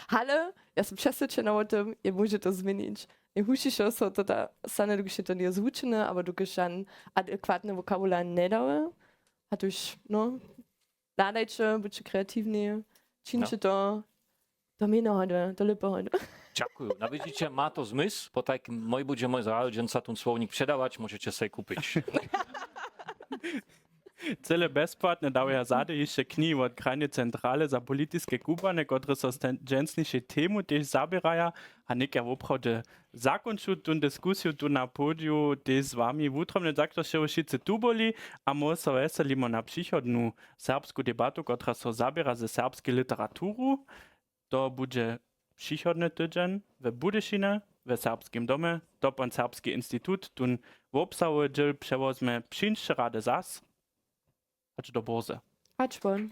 Ale ja sam přeswědčena wo tym, je móže to změnić. Nejhusćiše so to da stanje, dokelž je to njeje zwučene, abo dokelž jan adekwatny wokabular njedały. A tuž, no, hladajće, budźće kreatiwni, čińće to, to měnohody, to lěpohody. Dźakuju. No widźiće, ma to zmysł, potajkim mój budźe mój zahajał dźensa ten słownik předawać, móžeće sej kupić. Cyle bezpłatnje dał ja zady hišće knihi wot Krajneje centrale za politiske kubłanje, kotrež so z ten dźensnišej temu tež zaběraja. A něk ja woprawdźe zakónču tón diskusiju tu na podiju tež z wami wutrobnje, za kotrež wšitcy tu byli, a my so wjeselimy na přichodnu serbsku debatu, kotraž so zaběra ze serbskej literaturu. To budźe přichodny tydźeń w Budyšinje, w Serbskim domje, to pon Serbski institut tón wobsahowy dźěl přewozmje přińšće rady zas. Hač do bórze. Hač pon.